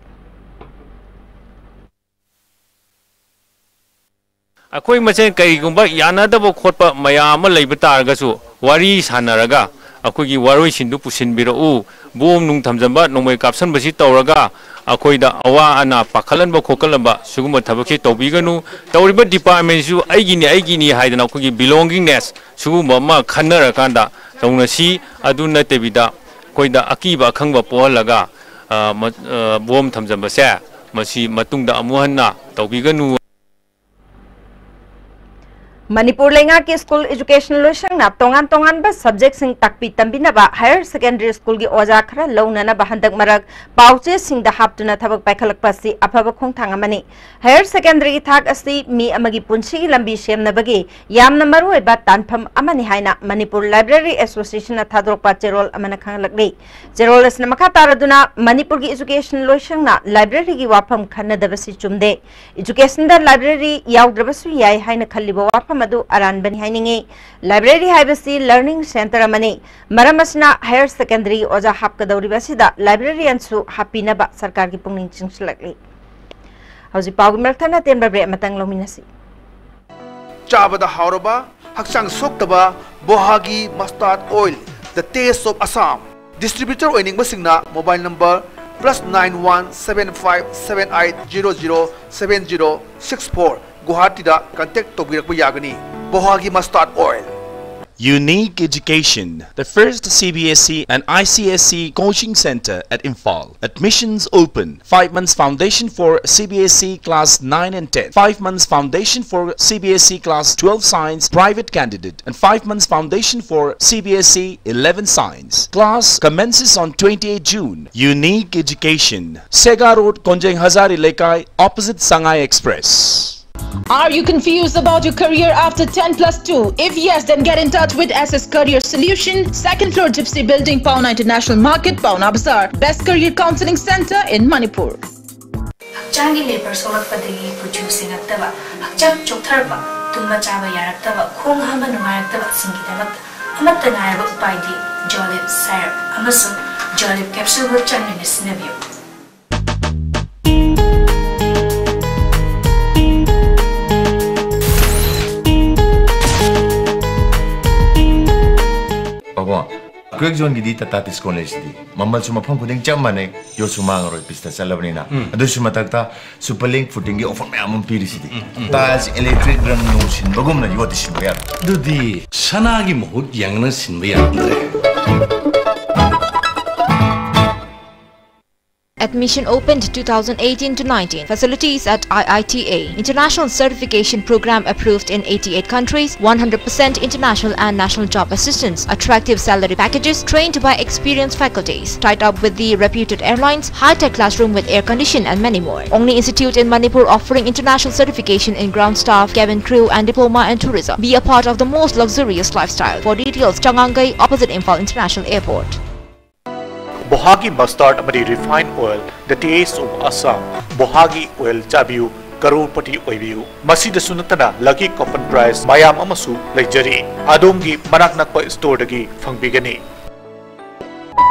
ꯑꯩꯈꯣꯏ ꯃꯁꯦꯟ ꯀꯔꯤꯒꯨꯝꯕ ꯌꯥꯅꯗꯕ ꯈꯣꯠꯄ ꯃꯌꯥꯝ ꯑꯃ ꯂꯩꯕ ꯇꯥꯔꯒꯁꯨ ꯋꯥꯔꯤ ꯁꯥꯟꯅꯔꯒ ꯑꯩꯈꯣꯏꯒꯤ ꯋꯥꯔꯣꯏꯁꯤꯟꯗꯨ ꯄꯨꯁꯤꯟꯕꯤꯔꯛꯎ꯫ Bomb ꯅꯨꯡ ꯊꯝꯖꯟꯕ, ꯅꯣꯡꯃꯩ ꯀꯥꯞꯁꯟꯕꯁꯤ ꯇꯧꯔꯒ ꯑꯩꯈꯣꯏꯗ ꯑꯋꯥ ꯑꯅꯥ ꯄꯥꯈꯠꯍꯟꯕ ꯈꯣꯠꯀꯠꯍꯟꯕ ꯁꯤꯒꯨꯝꯕ ꯊꯕꯛꯁꯤ ꯇꯧꯕꯤꯒꯅꯨ꯫ ꯇꯧꯔꯤꯕ departmentꯁꯨ ꯑꯩꯒꯤꯅꯤ, ꯑꯩꯒꯤꯅꯤ ꯍꯥꯏꯗꯅ ꯑꯩꯈꯣꯏꯒꯤ belongingness ꯁꯤꯒꯨꯝꯕ ꯑꯃ ꯈꯟꯅꯔꯀꯥꯟꯗ ꯇꯧꯅꯁꯤ꯫ ꯑꯗꯨ ꯅꯠꯇꯕꯤꯗ ꯑꯩꯈꯣꯏꯗ ꯑꯀꯤꯕ ꯑꯈꯪꯕ ꯄꯣꯛꯍꯜꯂꯒ, ꯑ, ꯃ-, ꯑ, bomb ꯊꯝꯖꯟꯕꯁꯦ ꯃꯁꯤ ꯃꯇꯨꯡꯗ ꯑꯃꯨꯛ ꯍꯟꯅ ꯇꯧꯕꯤꯒꯅꯨ꯫ ꯃꯅꯤꯄꯨꯔ ꯂꯩꯉꯥꯛꯀꯤ ꯁ꯭ꯀꯨꯜ ꯑꯦꯖꯨꯀꯦꯁꯟ ꯂꯣꯏꯁꯪꯅ ꯇꯣꯉꯥꯟ ꯇꯣꯉꯥꯟꯕ ꯁꯕꯖꯦꯛꯁꯤꯡ ꯇꯥꯛꯄꯤ ꯇꯝꯕꯤꯅꯕ ꯍꯥꯌꯔ ꯁꯦꯀꯦꯟꯗꯔꯤ ꯁ꯭ꯀꯨꯜꯒꯤ ꯑꯣꯖꯥ ꯈꯔ ꯂꯧꯅꯅꯕ ꯍꯟꯗꯛ ꯃꯔꯛ ꯄꯥꯎꯆꯦꯁꯤꯡꯗ ꯍꯥꯞꯇꯨꯅ ꯊꯕꯛ ꯄꯥꯏꯈꯠꯂꯛꯄ ꯑꯁꯤ ꯑꯐꯕ ꯈꯣꯡꯊꯥꯡ ꯑꯃꯅꯤ꯫ ꯍꯥꯌꯔ ꯁꯦꯀꯦꯟꯗꯔꯤꯒꯤ ꯊꯥꯛ ꯑꯁꯤ ꯃꯤ ꯑꯃꯒꯤ ꯄꯨꯟꯁꯤꯒꯤ ꯂꯝꯕꯤ ꯁꯦꯝꯅꯕꯒꯤ ꯌꯥꯝꯅ ꯃꯔꯨꯑꯣꯏꯕ ꯇꯥꯟꯐꯝ ꯑꯃꯅꯤ ꯍꯥꯏꯅ ꯃꯅꯤꯄꯨꯔ ꯂꯥꯏꯕ꯭ꯔꯦꯔꯤ ꯑꯦꯁꯣꯁꯤꯌꯦꯁꯟꯅ ꯊꯥꯗꯣꯔꯛꯄ ꯆꯦꯔꯣꯜ ꯑꯃꯅ ꯈꯪꯍꯜꯂꯛꯂꯤ꯫ ꯆꯦꯔꯣꯜ ꯑꯁꯤꯅ ꯃꯈꯥ ꯇꯥꯔꯗꯨꯅ ꯃꯅꯤꯄꯨꯔꯒꯤ ꯑꯦꯖꯨꯀꯦꯁꯟ ꯂꯣꯏꯁꯪꯅ ꯂꯥꯏꯕ꯭ꯔꯦꯔꯤꯒꯤ ꯋꯥꯐꯝ ꯈꯟꯅꯗꯕꯁꯤ ꯆꯨꯝꯗꯦ꯫ ꯑꯦꯖꯨꯀꯦꯁꯟꯗ ꯂꯥꯏꯕ꯭ꯔꯦꯔꯤ ꯌꯥꯎꯗ꯭ꯔꯕꯁꯨ ꯌꯥꯏ ꯍꯥꯏꯅ ꯈꯜꯂꯤꯕ ꯋꯥꯐꯝ ꯑꯗꯨ ꯑꯔꯥꯟꯕꯅꯤ ꯍꯥꯏꯅꯤꯡꯏ꯫ ꯂꯥꯏꯕ꯭ꯔꯦꯔꯤ ꯍꯥꯏꯕꯁꯤ ꯂꯔꯅꯤꯡ ꯁꯦꯟꯇꯔ ꯑꯃꯅꯤ꯫ ꯃꯔꯝ ꯑꯁꯤꯅ ꯍꯥꯌꯔ ꯁꯦꯀꯦꯟꯗꯔꯤꯒꯤ ꯑꯣꯖꯥ ꯍꯥꯞꯀꯗꯧꯔꯤꯕ ꯑꯁꯤꯗ ꯂꯥꯏꯕ꯭ꯔꯦꯔꯤꯌꯟꯁꯨ ꯍꯥꯞꯄꯤꯅꯕ ꯁꯔꯀꯥꯔꯒꯤ ꯄꯨꯛꯅꯤꯡ ꯆꯤꯡꯁꯤꯜꯂꯛꯂꯤ꯫ ꯍꯧꯖꯤꯛ ꯄꯥꯎꯒꯤ ꯃꯔꯛ ꯊꯠꯅ ꯇꯦꯟꯕ ꯕ꯭ꯔꯦꯛ ꯑꯃꯇꯪ ꯂꯧꯃꯤꯟꯅꯁꯤ꯫ ꯆꯥꯕꯗ ꯍꯥꯎꯔꯕ, ꯍꯛꯆꯥꯡ ꯁꯣꯛꯇꯕ ꯕꯣꯍꯥꯒꯤ mustard oil, the taste of Assam꯫ Distributor ꯑꯣꯏꯅꯤꯡꯕꯁꯤꯡꯅ mobile number plus nine one seven five seven eight zero zero seven zero six four, ꯒꯨꯋꯥꯍꯥꯇꯤꯗ contact ꯇꯧꯕꯤꯔꯛꯄ ꯌꯥꯒꯅꯤ꯫ ꯕꯣꯍꯥꯒꯤ mustard oil꯫ Unique Education, the first C B S E and I C S E coaching center at Imphal. Admissions open. Five months foundation for C B S E class nine and ten. Five months foundation for C B S E class twelve science private candidate. And five months foundation for C B S E eleven science. Class commences on twenty-eighth June. Unique Education, Sega Road, Konjeng Hazari Lekai, opposite Sangai Express. Are you confused about your career after ten plus two? If yes, then get in touch with S S Career Solution, second floor Gypsy Building, Paona International Market, Paona Bazaar. Best career counseling center in Manipur. ꯍꯛꯆꯥꯡꯒꯤ labour ꯁꯣꯛꯂꯛꯄꯗꯒꯤ ꯀꯨꯆꯨ ꯁꯦꯡꯉꯛꯇꯕ, ꯍꯛꯆꯥꯡ ꯆꯣꯛꯊꯔꯛꯄ, ꯇꯨꯝꯕ ꯆꯥꯕ ꯌꯥꯔꯛꯇꯕ, ꯈꯣꯡ ꯍꯥꯝꯕ ꯅꯨꯡꯉꯥꯏꯔꯛꯇꯕꯁꯤꯡꯒꯤꯗꯃꯛꯇ ꯑꯃꯠꯇ ꯉꯥꯏꯔꯕ ꯎꯄꯥꯏꯗꯤ ꯖꯣꯂꯤꯞ ꯁꯥꯏꯔꯞ ꯑꯃꯁꯨꯡ ꯖꯣꯂꯤꯞ ꯀꯦꯞꯁꯨꯜꯕꯨ ꯆꯥꯡ ꯅꯥꯏꯅ ꯁꯤꯖꯤꯟꯅꯕꯤꯌꯨ꯫ ꯄꯥꯕꯨꯡ, ꯀ꯭ꯔꯦꯛ ꯖꯣꯟꯒꯤꯗꯤ ꯇꯥꯇꯥ ꯗꯤꯁꯀꯥꯎꯟ ꯂꯩꯁꯤꯗꯤ꯫ ꯃꯃꯜꯁꯨ ꯃꯐꯝ ꯈꯨꯗꯤꯡ ꯆꯞ ꯃꯥꯟꯅꯩ, ꯌꯣꯠꯁꯨ ꯃꯥꯡꯉꯔꯣꯏ, ꯄꯤꯁꯇ ꯆꯠꯂꯕꯅꯤꯅ꯫ ꯎꯝ꯫ ꯑꯗꯨꯁꯨ ꯃꯊꯛꯇ ꯁꯨꯄꯔ ꯂꯤꯡ ꯐꯨꯇꯤꯡꯒꯤ ꯑꯣꯐꯔ ꯃꯌꯥꯝ ꯑꯃ ꯄꯤꯔꯤꯁꯤꯗꯤ꯫ ꯎꯝ, ꯎꯝ꯫ ꯇꯥꯏꯜꯁ, ꯏꯂꯦꯛꯇ꯭ꯔꯤꯛ ꯔꯪ ꯅꯨꯡ ꯁꯤꯟꯕꯒꯨꯝꯅ ꯌꯣꯠꯇꯤ ꯁꯤꯟꯕ ꯌꯥꯔꯣꯏ꯫ ꯑꯗꯨꯗꯤ ꯁꯅꯥꯒꯤ ꯃꯍꯨꯠ ꯌꯦꯡꯉꯅ ꯁꯤꯟꯕ ꯌꯥꯔꯝꯗ꯭ꯔꯦ꯫ At Admission opened two thousand eighteen to nineteen. Facilities at I I T A. International certification program approved in eighty-eight countries, one hundred percent international and national job assistance, attractive salary packages, trained by experienced faculties, tied up with the reputed airlines, high-tech classroom with air condition and many more. Only institute in Manipur offering international certification in ground staff, cabin crew and diploma and tourism. Be a part of the most luxurious lifestyle. For details, Changangai, opposite Imphal International Airport. ꯕꯣꯍꯥꯒꯤ ꯃꯁꯇꯥꯔꯗ ꯑꯃꯗꯤ refined oil, the taste of Assam. ꯕꯣꯍꯥꯒꯤ oil ꯆꯥꯕꯤꯌꯨ, ꯀꯔꯣꯔꯄꯇꯤ ꯑꯣꯏꯕꯤꯌꯨ꯫ ꯃꯁꯤꯗꯁꯨ ꯅꯠꯇꯅ ꯂꯛꯀꯤ coupon prize ꯃꯌꯥꯝ ꯑꯃꯁꯨ ꯂꯩꯖꯔꯤ꯫ ꯑꯗꯣꯝꯒꯤ ꯃꯅꯥꯛ ꯅꯛꯄ ꯁ꯭ꯇꯣꯔꯗꯒꯤ ꯐꯪꯕꯤꯒꯅꯤ꯫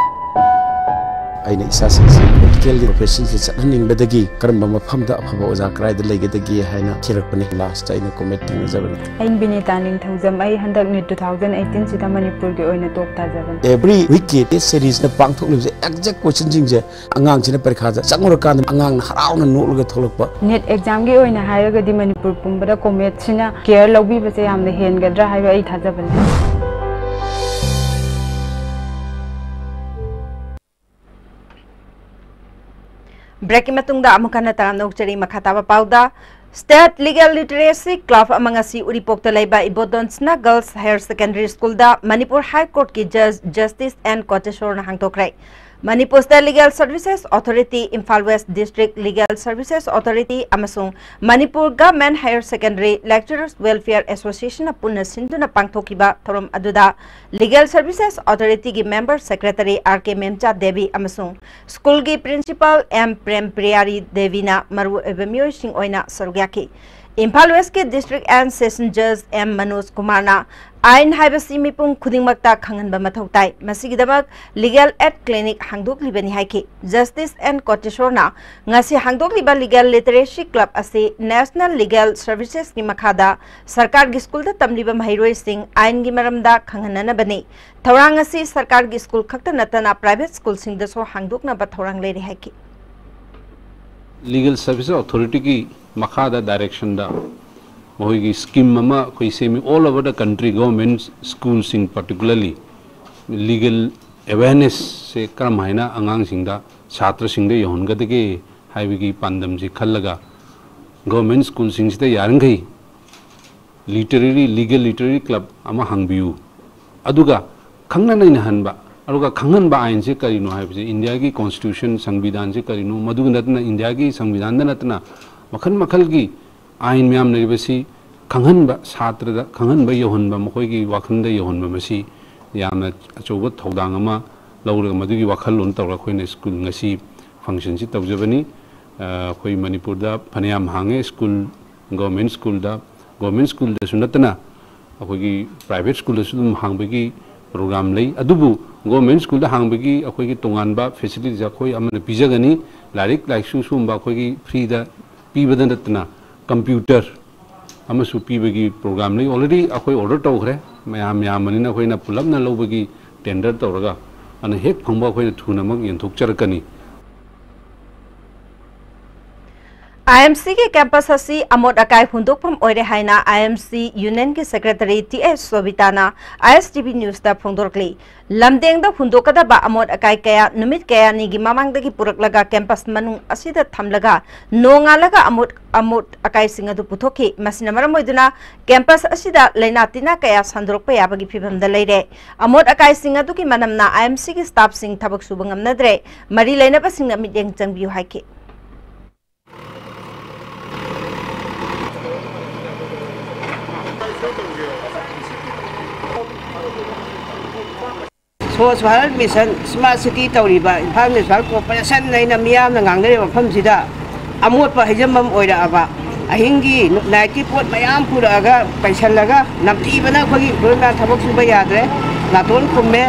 ꯑꯩꯅ ꯏꯆꯥꯁꯤꯡꯁꯤ ꯃꯦꯗꯤꯀꯦꯜꯒꯤ ꯄ꯭ꯔꯣꯐꯦꯁꯟꯁꯤ ꯆꯠꯍꯟꯅꯤꯡꯕꯗꯒꯤ ꯀꯔꯝꯕ ꯃꯐꯝꯗ ꯑꯐꯕ ꯑꯣꯖꯥ ꯀꯗꯥꯏꯗ ꯂꯩꯒꯗꯒꯦ ꯍꯥꯏꯅ ꯊꯤꯔꯛꯄꯅꯤ꯫ ꯂꯥꯁꯇ ꯑꯩꯅ ꯀꯣꯃꯦꯠ ꯊꯦꯡꯅꯖꯕꯅꯤ꯫ ꯑꯩ ꯕꯤꯅꯤꯇꯥ ꯅꯤꯡꯊꯧꯖꯝ꯫ ꯑꯩ ꯍꯟꯗꯛ ꯅꯤꯠ ꯇꯨ ꯊꯥꯎꯖꯟ ꯑꯩꯠꯇꯤꯟꯁꯤꯗ ꯃꯅꯤꯄꯨꯔꯒꯤ ꯑꯣꯏꯅ ꯇꯣꯞ ꯇꯥꯖꯕꯅꯤ꯫ ꯑꯦꯚ꯭ꯔꯤ ꯋꯤꯛꯀꯤ ꯇꯦꯁ ꯁꯦꯔꯤꯁꯅ ꯄꯥꯡꯊꯣꯛꯂꯤꯕꯁꯦ ꯑꯦꯛꯖꯦꯛ ꯀꯣꯏꯁꯟꯁꯤꯡꯁꯦ ꯑꯉꯥꯡꯁꯤꯅ ꯄꯔꯤꯈꯥꯗ ꯆꯪꯉꯨꯔꯀꯥꯟꯗ ꯑꯉꯥꯡꯅ ꯍꯔꯥꯎꯅ ꯅꯣꯛꯂꯒ ꯊꯣꯛꯂꯛꯄ꯫ ꯅꯤꯠ ꯑꯦꯛꯖꯥꯝꯒꯤ ꯑꯣꯏꯅ ꯍꯥꯏꯔꯒꯗꯤ ꯃꯅꯤꯄꯨꯔ ꯄꯨꯝꯕꯗ ꯀꯣꯃꯦꯠꯁꯤꯅ ꯀꯦꯌꯔ ꯂꯧꯕꯤꯕꯁꯦ ꯌꯥꯝꯅ ꯍꯦꯟꯒꯗ꯭ꯔꯥ ꯍꯥꯏꯕ ꯑꯩ ꯊꯥꯖꯕ ꯂꯩ꯫ ꯕ꯭ꯔꯦꯛꯀꯤ ꯃꯇꯨꯡꯗ ꯑꯃꯨꯛ ꯍꯟꯅ ꯇꯔꯥꯝꯅ ꯑꯣꯛꯆꯔꯤ꯫ ꯃꯈꯥ ꯇꯥꯕ ꯄꯥꯎꯗ, ꯁ꯭ꯇꯦꯠ ꯂꯤꯒꯦꯜ ꯂꯤꯇꯔꯦꯁꯤ ꯀ꯭ꯂꯕ ꯑꯃ ꯉꯁꯤ ꯎꯔꯤꯄꯣꯛꯇ ꯂꯩꯕ ꯏꯕꯣꯇꯣꯟꯁꯅꯥ ꯒꯔꯜꯁ ꯍꯥꯌꯔ ꯁꯦꯀꯦꯟꯗꯔꯤ ꯁ꯭ꯀꯨꯜꯗ ꯃꯅꯤꯄꯨꯔ ꯍꯥꯏ ꯀꯣꯔꯠꯀꯤ ꯖꯖ ꯖꯁꯇꯤꯁ ꯑꯦꯟ ꯀꯣꯇꯦꯁꯣꯔꯅ ꯍꯥꯡꯗꯣꯛꯈ꯭ꯔꯦ꯫ Manipur state legal services authority, Imphal west district legal services authority ꯑꯃꯁꯨꯡ Manipur government higher secondary lecturers welfare ꯑꯦꯁꯣꯁꯤꯌꯦꯁꯟꯅ ꯄꯨꯟꯅ ꯁꯤꯟꯗꯨꯅ ꯄꯥꯡꯊꯣꯛꯈꯤꯕ ꯊꯧꯔꯝ ꯑꯗꯨꯗ ꯂꯤꯒꯦꯜ ꯁꯔꯚꯤꯁꯦꯁ ꯑꯣꯊꯣꯔꯤꯇꯤꯒꯤ member secretary R K Memcha Devi ꯑꯃꯁꯨꯡ ꯁ꯭ꯀꯨꯜꯒꯤ ꯄ꯭ꯔꯤꯟꯁꯤꯄꯥꯜ ꯑꯦꯝ ꯄ꯭ꯔꯦꯝ ꯄ꯭ꯔꯤꯌꯥꯔꯤ ꯗꯦꯕꯤꯅ ꯃꯔꯨꯑꯣꯏꯕ ꯃꯤꯑꯣꯏꯁꯤꯡ ꯑꯣꯏꯅ ꯁꯔꯨꯛ ꯌꯥꯈꯤ꯫ ꯏꯝꯐꯥꯜ ꯋꯦꯁꯀꯤ ꯗꯤꯁꯇ꯭ꯔꯤꯛ ꯑꯦꯟ ꯁꯦꯁꯟ ꯖꯖ ꯑꯦꯝ ꯃꯅꯣꯖ ꯀꯨꯃꯥꯔꯅ ꯑꯥꯏꯟ ꯍꯥꯏꯕꯁꯤ ꯃꯤꯄꯨꯝ ꯈꯨꯗꯤꯡꯃꯛꯇ ꯈꯪꯍꯟꯕ ꯃꯊꯧ ꯇꯥꯏ, ꯃꯁꯤꯒꯤꯗꯃꯛ ꯂꯤꯒꯦꯜ ꯑꯦꯗ ꯀ꯭ꯂꯤꯅꯤꯛ ꯍꯥꯡꯗꯣꯛꯂꯤꯕꯅꯤ ꯍꯥꯏꯈꯤ꯫ ꯖꯁꯇꯤꯁ ꯑꯦꯟ ꯀꯣꯇꯦꯁꯣꯔꯅ ꯉꯁꯤ ꯍꯥꯡꯗꯣꯛꯂꯤꯕ ꯂꯤꯒꯦꯜ ꯂꯤꯇꯔꯦꯁꯤ ꯀ꯭ꯂꯕ ꯑꯁꯤ ꯅꯦꯁꯅꯦꯜ ꯂꯤꯒꯦꯜ ꯁꯔꯚꯤꯁꯦꯁꯀꯤ ꯃꯈꯥꯗ ꯁꯔꯀꯥꯔꯒꯤ ꯁ꯭ꯀꯨꯜꯗ ꯇꯝꯂꯤꯕ ꯃꯍꯩꯔꯣꯏꯁꯤꯡ ꯑꯥꯏꯟꯒꯤ ꯃꯔꯝꯗ ꯈꯪꯍꯟꯅꯅꯕꯅꯤ꯫ ꯊꯧꯔꯥꯡ ꯑꯁꯤ ꯁꯔꯀꯥꯔꯒꯤ ꯁ꯭ꯀꯨꯜ ꯈꯛꯇ ꯅꯠꯇꯅ ꯄ꯭ꯔꯥꯏꯚꯦꯠ ꯁ꯭ꯀꯨꯜꯁꯤꯡꯗꯁꯨ ꯍꯥꯡꯗꯣꯛꯅꯕ ꯊꯧꯔꯥꯡ ꯂꯩꯔꯤ ꯍꯥꯏꯈꯤ꯫ ꯂꯤꯒꯦꯜ ꯁꯔꯚꯤꯁꯦꯁ ꯑꯣꯊꯣꯔꯤꯇꯤꯒꯤ ꯃꯈꯥꯗ, ꯗꯥꯏꯔꯦꯛꯁꯟꯗ, ꯃꯈꯣꯏꯒꯤ ꯁ꯭ꯀꯤꯝ ꯑꯃ ꯑꯩꯈꯣꯏ ꯁꯦꯝꯃꯤ꯫ All over the country government ꯁ꯭ꯀꯨꯜꯁꯤꯡ particularly ꯂꯤꯒꯦꯜ ꯑꯦꯋꯦꯔꯅꯦꯁꯁꯦ ꯀꯔꯝ ꯍꯥꯏꯅ ꯑꯉꯥꯡꯁꯤꯡꯗ ꯁꯥꯇ꯭ꯔꯁꯤꯡꯗ ꯌꯧꯍꯟꯒꯗꯒꯦ ꯍꯥꯏꯕꯒꯤ ꯄꯥꯟꯗꯝꯁꯤ ꯈꯜꯂꯒ ꯒꯣꯔꯃꯦꯟ ꯁ꯭ꯀꯨꯜꯁꯤꯡꯁꯤꯗ ꯌꯥꯔꯤꯈꯩ ꯂꯤꯇꯔꯦꯔꯤ, ꯂꯤꯒꯦꯜ ꯂꯤꯇꯔꯦꯔꯤ ꯀ꯭ꯂꯕ ꯑꯃ ꯍꯥꯡꯕꯤꯌꯨ꯫ ꯑꯗꯨꯒ ꯈꯪꯅ ꯅꯩꯅꯍꯟꯕ, ꯑꯗꯨꯒ ꯈꯪꯍꯟꯕ ꯑꯥꯏꯟꯁꯦ ꯀꯔꯤꯅꯣ ꯍꯥꯏꯕꯁꯦ, ꯏꯟꯗꯤꯌꯥꯒꯤ ꯀꯣꯟꯁꯇꯤꯇ꯭ꯌꯨꯁꯟ, ꯁꯪꯕꯤꯙꯥꯟꯁꯦ ꯀꯔꯤꯅꯣ, ꯃꯗꯨ ꯅꯠꯇꯅ ꯏꯟꯗꯤꯌꯥꯒꯤ ꯁꯪꯕꯤꯙꯥꯟꯗ ꯅꯠꯇꯅ ꯃꯈꯜ ꯃꯈꯜꯒꯤ ꯑꯥꯏꯟ ꯃꯌꯥꯝ ꯂꯩꯔꯤꯕꯁꯤ ꯈꯪꯍꯟꯕ, ꯁꯥꯇ꯭ꯔꯗ ꯈꯪꯍꯟꯕ ꯌꯧꯍꯟꯕ, ꯃꯈꯣꯏꯒꯤ ꯋꯥꯈꯜꯗ ꯌꯧꯍꯟꯕ, ꯃꯁꯤ ꯌꯥꯝꯅ ꯑꯆꯧꯕ ꯊꯧꯗꯥꯡ ꯑꯃ ꯂꯧꯔꯒ ꯃꯗꯨꯒꯤ ꯋꯥꯈꯜꯂꯣꯟ ꯇꯧꯔꯒ ꯑꯩꯈꯣꯏꯅ ꯁ꯭ꯀꯨꯜ ꯉꯁꯤ ꯐꯪꯁꯟꯁꯤ ꯇꯧꯖꯕꯅꯤ꯫ ꯑ, ꯑꯩꯈꯣꯏ ꯃꯅꯤꯄꯨꯔꯗ ꯐꯅꯌꯥꯝ ꯍꯥꯡꯉꯦ ꯁ꯭ꯀꯨꯜ, ꯒꯣꯔꯃꯦꯟ ꯁ꯭ꯀꯨꯜꯗ, ꯒꯣꯔꯃꯦꯟ ꯁ꯭ꯀꯨꯜꯗꯁꯨ ꯅꯠꯇꯅ ꯑꯩꯈꯣꯏꯒꯤ ꯄ꯭ꯔꯥꯏꯚꯦꯠ ꯁ꯭ꯀꯨꯜꯗꯁꯨ ꯑꯗꯨꯝ ꯍꯥꯡꯕꯒꯤ ꯄ꯭ꯔꯣꯒ꯭ꯔꯥꯝ ꯂꯩ꯫ ꯑꯗꯨꯕꯨ ꯒꯣꯔꯃꯦꯟ ꯁ꯭ꯀꯨꯜꯗ ꯍꯥꯡꯕꯒꯤ ꯑꯩꯈꯣꯏꯒꯤ ꯇꯣꯉꯥꯟꯕ ꯐꯦꯁꯤꯂꯤꯇꯤꯁ ꯑꯩꯈꯣꯏ ꯑꯃꯅ ꯄꯤꯖꯒꯅꯤ꯫ ꯂꯥꯏꯔꯤꯛ ꯂꯥꯏꯁꯨ ꯁꯤꯒꯨꯝꯕ ꯑꯩꯈꯣꯏꯒꯤ ꯐ꯭ꯔꯤꯗ ꯄꯤꯕꯗ ꯅꯠꯇꯅ ꯀꯝꯄ꯭ꯌꯨꯇꯔ ꯑꯃꯁꯨ ꯄꯤꯕꯒꯤ ꯄ꯭ꯔꯣꯒ꯭ꯔꯥꯝ ꯂꯩ꯫ ꯑꯣꯜꯔꯦꯗꯤ ꯑꯩꯈꯣꯏ ꯑꯣꯔꯗꯔ ꯇꯧꯈ꯭ꯔꯦ꯫ ꯃꯌꯥꯝ ꯌꯥꯝꯕꯅꯤꯅ ꯑꯩꯈꯣꯏꯅ ꯄꯨꯂꯞꯅ ꯂꯧꯕꯒꯤ ꯇꯦꯟꯗꯔ ꯇꯧꯔꯒ, ꯑꯗꯨꯅ ꯍꯦꯛ ꯐꯪꯕ ꯑꯩꯈꯣꯏꯅ ꯊꯨꯅꯃꯛ ꯌꯦꯟꯊꯣꯛꯆꯔꯛꯀꯅꯤ꯫ ꯑꯥꯏ ꯑꯦꯝ ꯁꯤꯒꯤ ꯀꯦꯝꯄꯁ ꯑꯁꯤ ꯑꯃꯣꯠ ꯑꯀꯥꯏ ꯍꯨꯟꯗꯣꯛꯐꯝ ꯑꯣꯏꯔꯦ ꯍꯥꯏꯅ ꯑꯥꯏ ꯑꯦꯝ ꯁꯤ ꯌꯨꯅꯤꯌꯟꯒꯤ ꯁꯦꯀ꯭ꯔꯦꯇꯔꯤ ꯇꯤ ꯑꯦꯁ ꯁꯣꯕꯤꯇꯥꯅ ꯑꯥꯏ ꯑꯦꯁ ꯇꯤ ꯚꯤ ꯅ꯭ꯌꯨꯁꯇ ꯐꯣꯡꯗꯣꯔꯛꯂꯤ꯫ ꯂꯝꯗꯦꯡꯗ ꯍꯨꯟꯗꯣꯛꯀꯗꯕ ꯑꯃꯣꯠ ꯑꯀꯥꯏ ꯀꯌꯥ ꯅꯨꯃꯤꯠ ꯀꯌꯥꯅꯤꯒꯤ ꯃꯃꯥꯡꯗꯒꯤ ꯄꯨꯔꯛꯂꯒ ꯀꯦꯝꯄꯁ ꯃꯅꯨꯡ ꯑꯁꯤꯗ ꯊꯝꯂꯒ ꯅꯣꯡꯉꯥꯜꯂꯒ ꯑꯃꯣꯠ ꯑꯃꯣꯠ ꯑꯀꯥꯏꯁꯤꯡ ꯑꯗꯨ ꯄꯨꯊꯣꯛꯈꯤ꯫ ꯃꯁꯤꯅ ꯃꯔꯝ ꯑꯣꯏꯗꯨꯅ ꯀꯦꯝꯄꯁ ꯑꯁꯤꯗ ꯂꯥꯏꯅꯥ ꯇꯤꯟꯅꯥ ꯀꯌꯥ ꯁꯟꯗꯣꯔꯛꯄ ꯌꯥꯕꯒꯤ ꯐꯤꯚꯝꯗ ꯂꯩꯔꯦ꯫ ꯑꯃꯣꯠ ꯑꯀꯥꯏꯁꯤꯡ ꯑꯗꯨꯒꯤ ꯃꯅꯝꯅ ꯑꯥꯏ ꯑꯦꯝ ꯁꯤꯒꯤ ꯁ꯭ꯇꯥꯐꯁꯤꯡ ꯊꯕꯛ ꯁꯨꯕ ꯉꯝꯅꯗ꯭ꯔꯦ꯫ ꯃꯔꯤ ꯂꯩꯅꯕꯁꯤꯡꯅ ꯃꯤꯠꯌꯦꯡ ꯆꯪꯕꯤꯌꯨ ꯍꯥꯏꯈꯤ꯫ Swachh Bharat mission smart city ꯇꯧꯔꯤꯕ ꯏꯝꯐꯥꯜ ꯃ꯭ꯌꯨꯅꯤꯁꯤꯄꯥꯜ ꯀꯣꯔꯄꯣꯔꯦꯁꯟ ꯑꯩꯅ ꯃꯤꯌꯥꯝꯅ ꯉꯥꯡꯅꯔꯤꯕ ꯃꯐꯝꯁꯤꯗ ꯑꯃꯣꯠꯄ ꯍꯩꯖꯤꯟꯐꯝ ꯑꯣꯏꯔꯛꯑꯕ, ꯑꯍꯤꯡꯒꯤ ꯅꯥꯏꯠꯀꯤ ꯄꯣꯠ ꯃꯌꯥꯝ ꯄꯨꯔꯛꯑꯒ ꯄꯩꯁꯜꯂꯒ ꯅꯝꯊꯤꯕꯅ ꯑꯩꯈꯣꯏꯒꯤ ꯏꯝꯄ꯭ꯂꯣꯏꯃꯦꯟ ꯊꯕꯛ ꯁꯨꯕ ꯌꯥꯗ꯭ꯔꯦ, ꯅꯥꯇꯣꯟ ꯐꯨꯝꯃꯦ,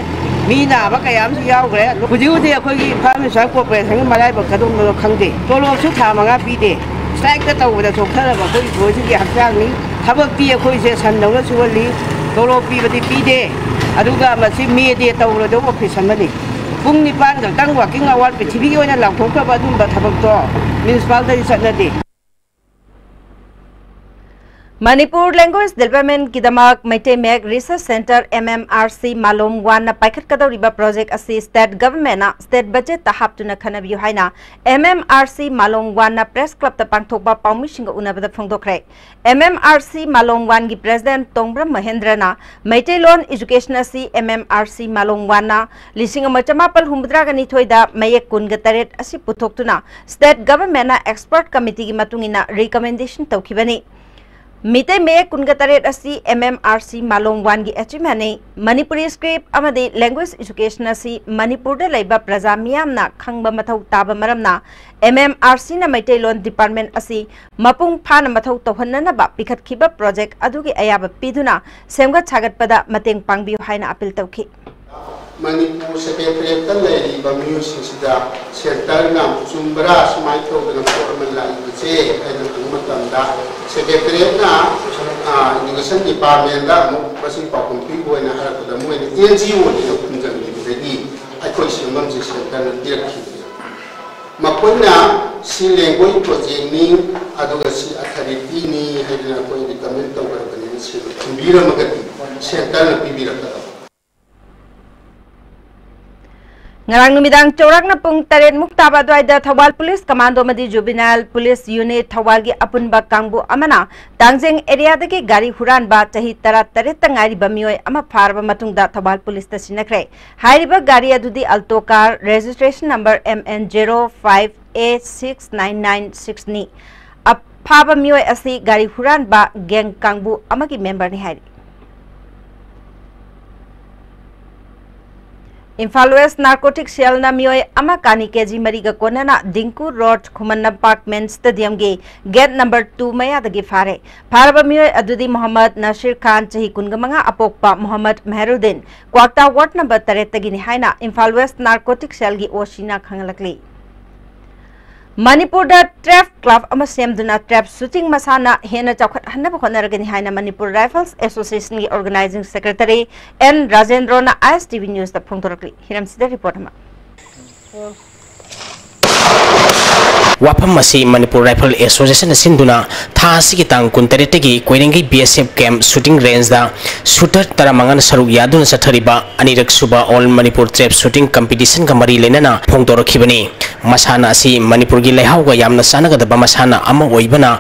ꯃꯤ ꯅꯥꯕ ꯀꯌꯥ ꯑꯃꯁꯨ ꯌꯥꯎꯈ꯭ꯔꯦ꯫ ꯍꯧꯖꯤꯛ ꯍꯧꯖꯤꯛ ꯑꯩꯈꯣꯏꯒꯤ ꯏꯝꯐꯥꯜ ꯃ꯭ꯌꯨꯅꯤꯁꯤꯄꯥꯜ ꯀꯣꯔꯄꯣꯔꯦꯁꯟꯒꯤ ꯃꯔꯥꯏꯕꯛ ꯀꯗꯣꯝꯗꯅꯣ ꯈꯪꯗꯦ꯫ ꯇꯣꯂꯣꯞꯁꯨ ꯊꯥ ꯃꯉꯥ ꯄꯤꯗꯦ꯫ ꯁ꯭ꯇ꯭ꯔꯥꯏꯛꯇ ꯇꯧꯕꯗ ꯆꯣꯛꯊꯔꯕ ꯑꯩꯈꯣꯏꯒꯤ ꯏꯝꯄ꯭ꯂꯣꯏꯁꯤꯡꯒꯤ ꯍꯛꯆꯥꯡꯅꯤ꯫ ꯊꯕꯛꯇꯤ ꯑꯩꯈꯣꯏꯁꯦ ꯁꯟꯗꯧꯅ ꯁꯨꯍꯜꯂꯤ, ꯇꯣꯂꯣꯞ ꯄꯤꯕꯗꯤ ꯄꯤꯗꯦ꯫ ꯑꯗꯨꯒ ꯃꯁꯤ ꯃꯦ ꯗꯦ ꯇꯧꯔꯣꯏꯗꯧꯕ ꯑꯣꯐꯤꯁ ꯑꯃꯅꯤ꯫ ꯄꯨꯡ ꯅꯤꯄꯥꯟ ꯈꯛꯇꯪ ꯋꯥꯀꯤꯡ ꯑꯋꯥꯔ ꯄ꯭ꯔꯤꯊꯤꯕꯤꯒꯤ ꯑꯣꯏꯅ ꯂꯥꯎꯊꯣꯛꯈ꯭ꯔꯕ ꯑꯗꯨꯝꯕ ꯊꯕꯛꯇꯣ ꯃ꯭ꯌꯨꯅꯤꯁꯤꯄꯥꯜꯗꯗꯤ ꯆꯠꯅꯗꯦ꯫ ꯃꯅꯤꯄꯨꯔ Language Developmentꯀꯤꯗꯃꯛ ꯃꯩꯇꯩ ꯃꯌꯦꯛ Research Centre, M M R C, ꯃꯥꯂꯣꯝ ꯋꯥꯟꯅ ꯄꯥꯏꯈꯠꯀꯗꯧꯔꯤꯕ project ꯑꯁꯤ state governmentꯅ state budgetꯇ ꯍꯥꯞꯇꯨꯅ ꯈꯟꯅꯕꯤꯌꯨ ꯍꯥꯏꯅ M M R C ꯃꯥꯂꯣꯝ ꯋꯥꯟꯅ Press Clubꯇ ꯄꯥꯡꯊꯣꯛꯄ ꯄꯥꯎꯃꯤꯁꯤꯡꯒ ꯎꯅꯕꯗ ꯐꯣꯡꯗꯣꯛꯈ꯭ꯔꯦ꯫ M M R C ꯃꯥꯂꯣꯝ ꯋꯥꯟꯒꯤ President ꯇꯣꯡꯕ꯭ꯔꯝ ꯃꯍꯦꯟꯗ꯭ꯔꯅ ꯃꯩꯇꯩꯂꯣꯟ education ꯑꯁꯤ M M R C ꯃꯥꯂꯣꯝ ꯋꯥꯟꯅ ꯂꯤꯁꯤꯡ ꯑꯃ ꯆꯃꯥꯄꯜ ꯍꯨꯝꯐꯨꯇꯔꯥꯒ ꯅꯤꯊꯣꯏꯗ ꯃꯌꯦꯛ ꯀꯨꯟꯒ ꯇꯔꯦꯠ ꯑꯁꯤ ꯄꯨꯊꯣꯛꯇꯨꯅ state governmentꯅ expert committeeꯒꯤ ꯃꯇꯨꯡ ꯏꯟꯅ recommendation ꯇꯧꯈꯤꯕꯅꯤ꯫ ꯃꯤꯇꯩ ꯃꯌꯦꯛ ꯀꯨꯟꯒ ꯇꯔꯦꯠ ꯑꯁꯤ M M R C ꯃꯥꯂꯣꯝ ꯋꯥꯟꯒꯤ achievementꯅꯤ꯫ ꯃꯅꯤꯄꯨꯔꯤ script ꯑꯃꯗꯤ language education ꯑꯁꯤ ꯃꯅꯤꯄꯨꯔꯗ ꯂꯩꯕ ꯄ꯭ꯔꯖꯥ ꯃꯤꯌꯥꯝꯅ ꯈꯪꯕ ꯃꯊꯧ ꯇꯥꯕ ꯃꯔꯝꯅ M M R Cꯅ Meiteilon department ꯑꯁꯤ ꯃꯄꯨꯡ ꯐꯥꯅ ꯃꯊꯧ ꯇꯧꯍꯟꯅꯅꯕ ꯄꯤꯈꯠꯈꯤꯕ project ꯑꯗꯨꯒꯤ ꯑꯌꯥꯕ ꯄꯤꯗꯨꯅ ꯁꯦꯝꯒꯠ ꯁꯥꯒꯠꯄꯗ ꯃꯇꯦꯡ ꯄꯥꯡꯕꯤꯌꯨ ꯍꯥꯏꯅ appeal ꯇꯧꯈꯤ꯫ ꯃꯅꯤꯄꯨꯔ Secretariatꯇ ꯂꯩꯔꯤꯕ ꯃꯤꯑꯣꯏꯁꯤꯡꯁꯤꯗ centreꯅ ꯆꯨꯝꯕ꯭ꯔꯥ, ꯁꯨꯃꯥꯏꯅ ꯇꯧꯗꯅ ꯄꯣꯠ ꯑꯃ ꯂꯥꯛꯏꯕꯁꯦ ꯍꯥꯏꯅ ꯍꯪꯕ ꯃꯇꯝꯗ, Secretariatꯅ, ꯑ, Education Departmentꯗ ꯑꯃꯨꯛ ꯃꯁꯤ ꯄꯥꯎꯈꯨꯝ ꯄꯤꯕ ꯑꯣꯏꯅ ꯍꯥꯏꯔꯛꯄꯗ, ꯃꯣꯏꯅ NGOꯅꯦꯅ ꯈꯨꯝꯖꯟꯕꯤꯕꯗꯒꯤ ꯑꯩꯈꯣꯏ ꯁꯦꯝꯐꯝꯁꯦ centreꯅ ꯄꯤꯔꯛꯈꯤꯕꯅꯦ꯫ ꯃꯈꯣꯏꯅ ꯁꯤ language projectꯅꯤ, ꯑꯗꯨꯒ ꯁꯤ authorityꯅꯤ ꯍꯥꯏꯗꯅ ꯑꯩꯈꯣꯏ recommend ꯇꯧꯈ꯭ꯔꯕꯅꯤꯅ, ꯁꯤ ꯊꯤꯟꯕꯤꯔꯝꯃꯒꯗꯤ centreꯅ ꯄꯤꯕꯤꯔꯛꯀꯗꯕ꯫ ꯉꯔꯥꯡ ꯅꯨꯃꯤꯗꯥꯡ ꯆꯥꯎꯔꯥꯛꯅ ꯄꯨꯡ ꯇꯔꯦꯠ ꯃꯨꯛ ꯇꯥꯕ ꯑꯗꯨꯋꯥꯏꯗ ꯊꯧꯕꯥꯜ Police Commando ꯑꯃꯗꯤ Juvenile Police Unit ꯊꯧꯕꯥꯜꯒꯤ ꯑꯄꯨꯟꯕ ꯀꯥꯡꯕꯨ ꯑꯃꯅ ꯇꯥꯡꯖꯦꯡ areaꯗꯒꯤ ꯒꯥꯔꯤ ꯍꯨꯔꯥꯟꯕ ꯆꯍꯤ ꯇꯔꯥ ꯇꯔꯦꯠꯇ ꯉꯥꯏꯔꯤꯕ ꯃꯤꯑꯣꯏ ꯑꯃ ꯐꯥꯔꯕ ꯃꯇꯨꯡꯗ ꯊꯧꯕꯥꯜ Policeꯇ ꯁꯤꯟꯅꯈ꯭ꯔꯦ꯫ ꯍꯥꯏꯔꯤꯕ ꯒꯥꯔꯤ ꯑꯗꯨꯗꯤ Alto car, registration number M N zero five A six nine nine sixꯅꯤ꯫ ꯐꯥꯕ ꯃꯤꯑꯣꯏ ꯑꯁꯤ ꯒꯥꯔꯤ ꯍꯨꯔꯥꯟꯕ gang ꯀꯥꯡꯕꯨ ꯑꯃꯒꯤ memberꯅꯤ ꯍꯥꯏꯔꯤ꯫ ꯏꯝꯐꯥꯜ West Narcotic Cellꯅ ꯃꯤꯑꯣꯏ ꯑꯃ ꯀꯥꯅꯤ KG ꯃꯔꯤꯒ ꯀꯣꯟꯅꯅ Dingko Road Khuman Lampak Main Stadiumꯒꯤ gate number two ꯃꯌꯥꯗꯒꯤ ꯐꯥꯔꯦ꯫ ꯐꯥꯔꯕ ꯃꯤꯑꯣꯏ ꯑꯗꯨꯗꯤ ꯃꯣꯍꯝꯃꯗ ꯅꯁꯤꯔ ꯈꯥꯟ, ꯆꯍꯤ ꯀꯨꯟꯃꯉꯥ, ꯑꯄꯣꯛꯄ ꯃꯣꯍꯝꯃꯗ ꯃꯦꯍꯔꯨꯗꯤꯟ, ꯀ꯭ꯋꯥꯛꯇꯥ ward number ꯇꯔꯦꯠꯇꯒꯤꯅꯤ ꯍꯥꯏꯅ ꯏꯝꯐꯥꯜ West Narcotic Cellꯒꯤ OCꯅ ꯈꯪꯍꯜꯂꯛꯂꯤ꯫ ꯃꯅꯤꯄꯨꯔꯗ turf club ꯑꯃ ꯁꯦꯝꯗꯨꯅ turf shooting ꯃꯁꯥꯟꯅ ꯍꯦꯟꯅ ꯆꯥꯎꯈꯠꯍꯟꯅꯕ ꯍꯣꯠꯅꯔꯒꯅꯤ ꯍꯥꯏꯅ Manipur Rifles Associationꯒꯤ Organising Secretary N ꯔꯥꯖꯦꯟꯗ꯭ꯔꯣꯅ ISTV Newsꯇ ꯐꯣꯡꯗꯣꯔꯛꯂꯤ꯫ ꯍꯤꯔꯝꯁꯤꯗ report ꯑꯃ꯫ ꯋꯥꯐꯝ ꯑꯁꯤ Manipur Rifle Associationꯅ ꯁꯤꯟꯗꯨꯅ ꯊꯥ ꯑꯁꯤꯒꯤ ꯇꯥꯡ ꯀꯨꯟꯇꯔꯦꯠꯇꯒꯤ ꯀꯣꯏꯔꯦꯡꯒꯩ B S F camp shooting rangeꯗ shooter ꯇꯔꯥꯃꯉꯥꯅ ꯁꯔꯨꯛ ꯌꯥꯗꯨꯅ ꯆꯠꯊꯔꯤꯕ ꯑꯅꯤꯔꯛ ꯁꯨꯕ All Manipur Trap Shooting Competitionꯒ ꯃꯔꯤ ꯂꯩꯅꯅ ꯐꯣꯡꯗꯣꯔꯛꯈꯤꯕꯅꯤ꯫ ꯃꯁꯥꯟꯅ ꯑꯁꯤ ꯃꯅꯤꯄꯨꯔꯒꯤ ꯂꯩꯍꯥꯎꯒ ꯌꯥꯝꯅ ꯆꯥꯟꯅꯒꯗꯕ ꯃꯁꯥꯟꯅ ꯑꯃ ꯑꯣꯏꯕꯅ,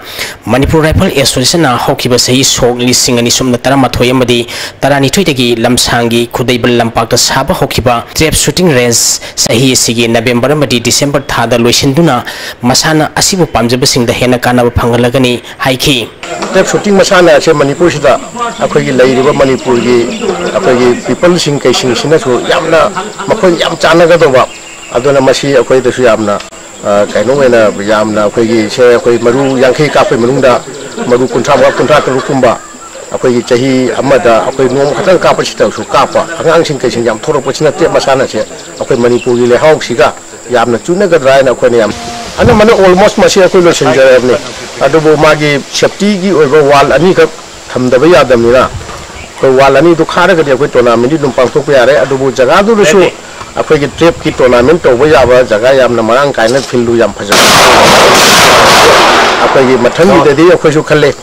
ꯃꯅꯤꯄꯨꯔ Rifle Associationꯅ ꯍꯧꯈꯤꯕ ꯆꯍꯤ ꯁꯣꯛ ꯂꯤꯁꯤꯡ ꯑꯅꯤ ꯁꯨꯞꯅ ꯇꯔꯥꯃꯥꯊꯣꯏ ꯑꯃꯗꯤ ꯇꯔꯥꯅꯤꯊꯣꯏꯗꯒꯤ ꯂꯝꯁꯥꯡꯒꯤ ꯈꯨꯗꯩꯕꯜ ꯂꯝꯄꯥꯛꯇ ꯁꯥꯕ ꯍꯧꯈꯤꯕ trap shooting range ꯆꯍꯤ ꯑꯁꯤꯒꯤ November ꯑꯃꯗꯤ December ꯊꯥꯗ ꯂꯣꯏꯁꯤꯟꯗꯨꯅ, ꯃꯁꯥꯟꯅ ꯑꯁꯤꯕꯨ ꯄꯥꯝꯖꯕꯁꯤꯡꯗ ꯍꯦꯟꯅ ꯀꯥꯟꯅꯕ ꯐꯪꯍꯜꯂꯒꯅꯤ ꯍꯥꯏꯈꯤ꯫ Trap shooting ꯃꯁꯥꯟꯅ ꯑꯁꯦ ꯃꯅꯤꯄꯨꯔꯁꯤꯗ ꯑꯩꯈꯣꯏꯒꯤ ꯂꯩꯔꯤꯕ ꯃꯅꯤꯄꯨꯔꯒꯤ ꯑꯩꯈꯣꯏꯒꯤ peopleꯁꯤꯡ ꯀꯩꯁꯤꯡꯁꯤꯅꯁꯨ ꯌꯥꯝꯅ ꯃꯈꯣꯏ ꯌꯥꯝ ꯆꯥꯟꯅꯒꯗꯧꯕ, ꯑꯗꯨꯅ ꯃꯁꯤ ꯑꯩꯈꯣꯏꯗꯁꯨ ꯌꯥꯝꯅ, ꯑ, ꯀꯩꯅꯣ ꯑꯣꯏꯅ ꯌꯥꯝꯅ ꯑꯩꯈꯣꯏꯒꯤ ꯁꯦ ꯑꯩꯈꯣꯏ ꯃꯔꯨ ꯌꯥꯡꯈꯩ ꯀꯥꯞꯄꯒꯤ ꯃꯅꯨꯡꯗ ꯃꯔꯨ ꯀꯨꯟꯊ꯭ꯔꯥ ꯃꯉꯥ, ꯀꯨꯟꯊ꯭ꯔꯥ ꯇꯔꯨꯛ ꯀꯨꯝꯕ ꯑꯩꯈꯣꯏꯒꯤ ꯆꯍꯤ ꯑꯃꯗ ꯑꯩꯈꯣꯏ ꯅꯣꯡꯃ ꯈꯛꯇꯪ ꯀꯥꯞꯄꯁꯤꯗꯁꯨ ꯀꯥꯞꯄ ꯑꯉꯥꯡꯁꯤꯡ ꯀꯩꯁꯤꯡ ꯌꯥꯝ ꯊꯣꯛꯂꯛꯄꯁꯤꯅ trap ꯃꯁꯥꯟꯅꯁꯦ ꯑꯩꯈꯣꯏ ꯃꯅꯤꯄꯨꯔꯒꯤ ꯂꯩꯍꯥꯎꯁꯤꯒ ꯌꯥꯝꯅ ꯆꯨꯅꯒꯗ꯭ꯔꯥ ꯍꯥꯏꯅ ꯑꯩꯈꯣꯏꯅ ꯌꯥꯝ, ꯑꯅꯝꯕꯅ almost ꯃꯁꯤ ꯑꯩꯈꯣꯏ ꯂꯣꯏꯁꯤꯟꯖꯔꯕꯅꯤ꯫ ꯑꯗꯨꯕꯨ ꯃꯥꯒꯤ safetyꯒꯤ ꯑꯣꯏꯕ wall ꯑꯅꯤꯈꯛ ꯊꯝꯗꯕ ꯌꯥꯗꯕꯅꯤꯅ, ꯑꯩꯈꯣꯏ wall ꯑꯅꯤꯗꯨ ꯈꯥꯔꯒꯗꯤ ꯑꯩꯈꯣꯏ tournamentꯗꯤ ꯑꯗꯨꯝ ꯄꯥꯡꯊꯣꯛꯄ ꯌꯥꯔꯦ꯫ ꯑꯗꯨꯕꯨ ꯖꯒꯥꯗꯨꯗꯁꯨ ꯑꯩꯈꯣꯏꯒꯤ trapꯀꯤ tournament ꯇꯧꯕ ꯌꯥꯕ ꯖꯒꯥ ꯌꯥꯝꯅ ꯃꯔꯥꯡ ꯀꯥꯏꯅ, fieldꯗꯨ ꯌꯥꯝ ꯐꯖꯕ꯫ ꯑꯩꯈꯣꯏꯒꯤ ꯃꯊꯪꯒꯤꯗꯗꯤ ꯑꯩꯈꯣꯏꯁꯨ ꯈꯜꯂꯦ,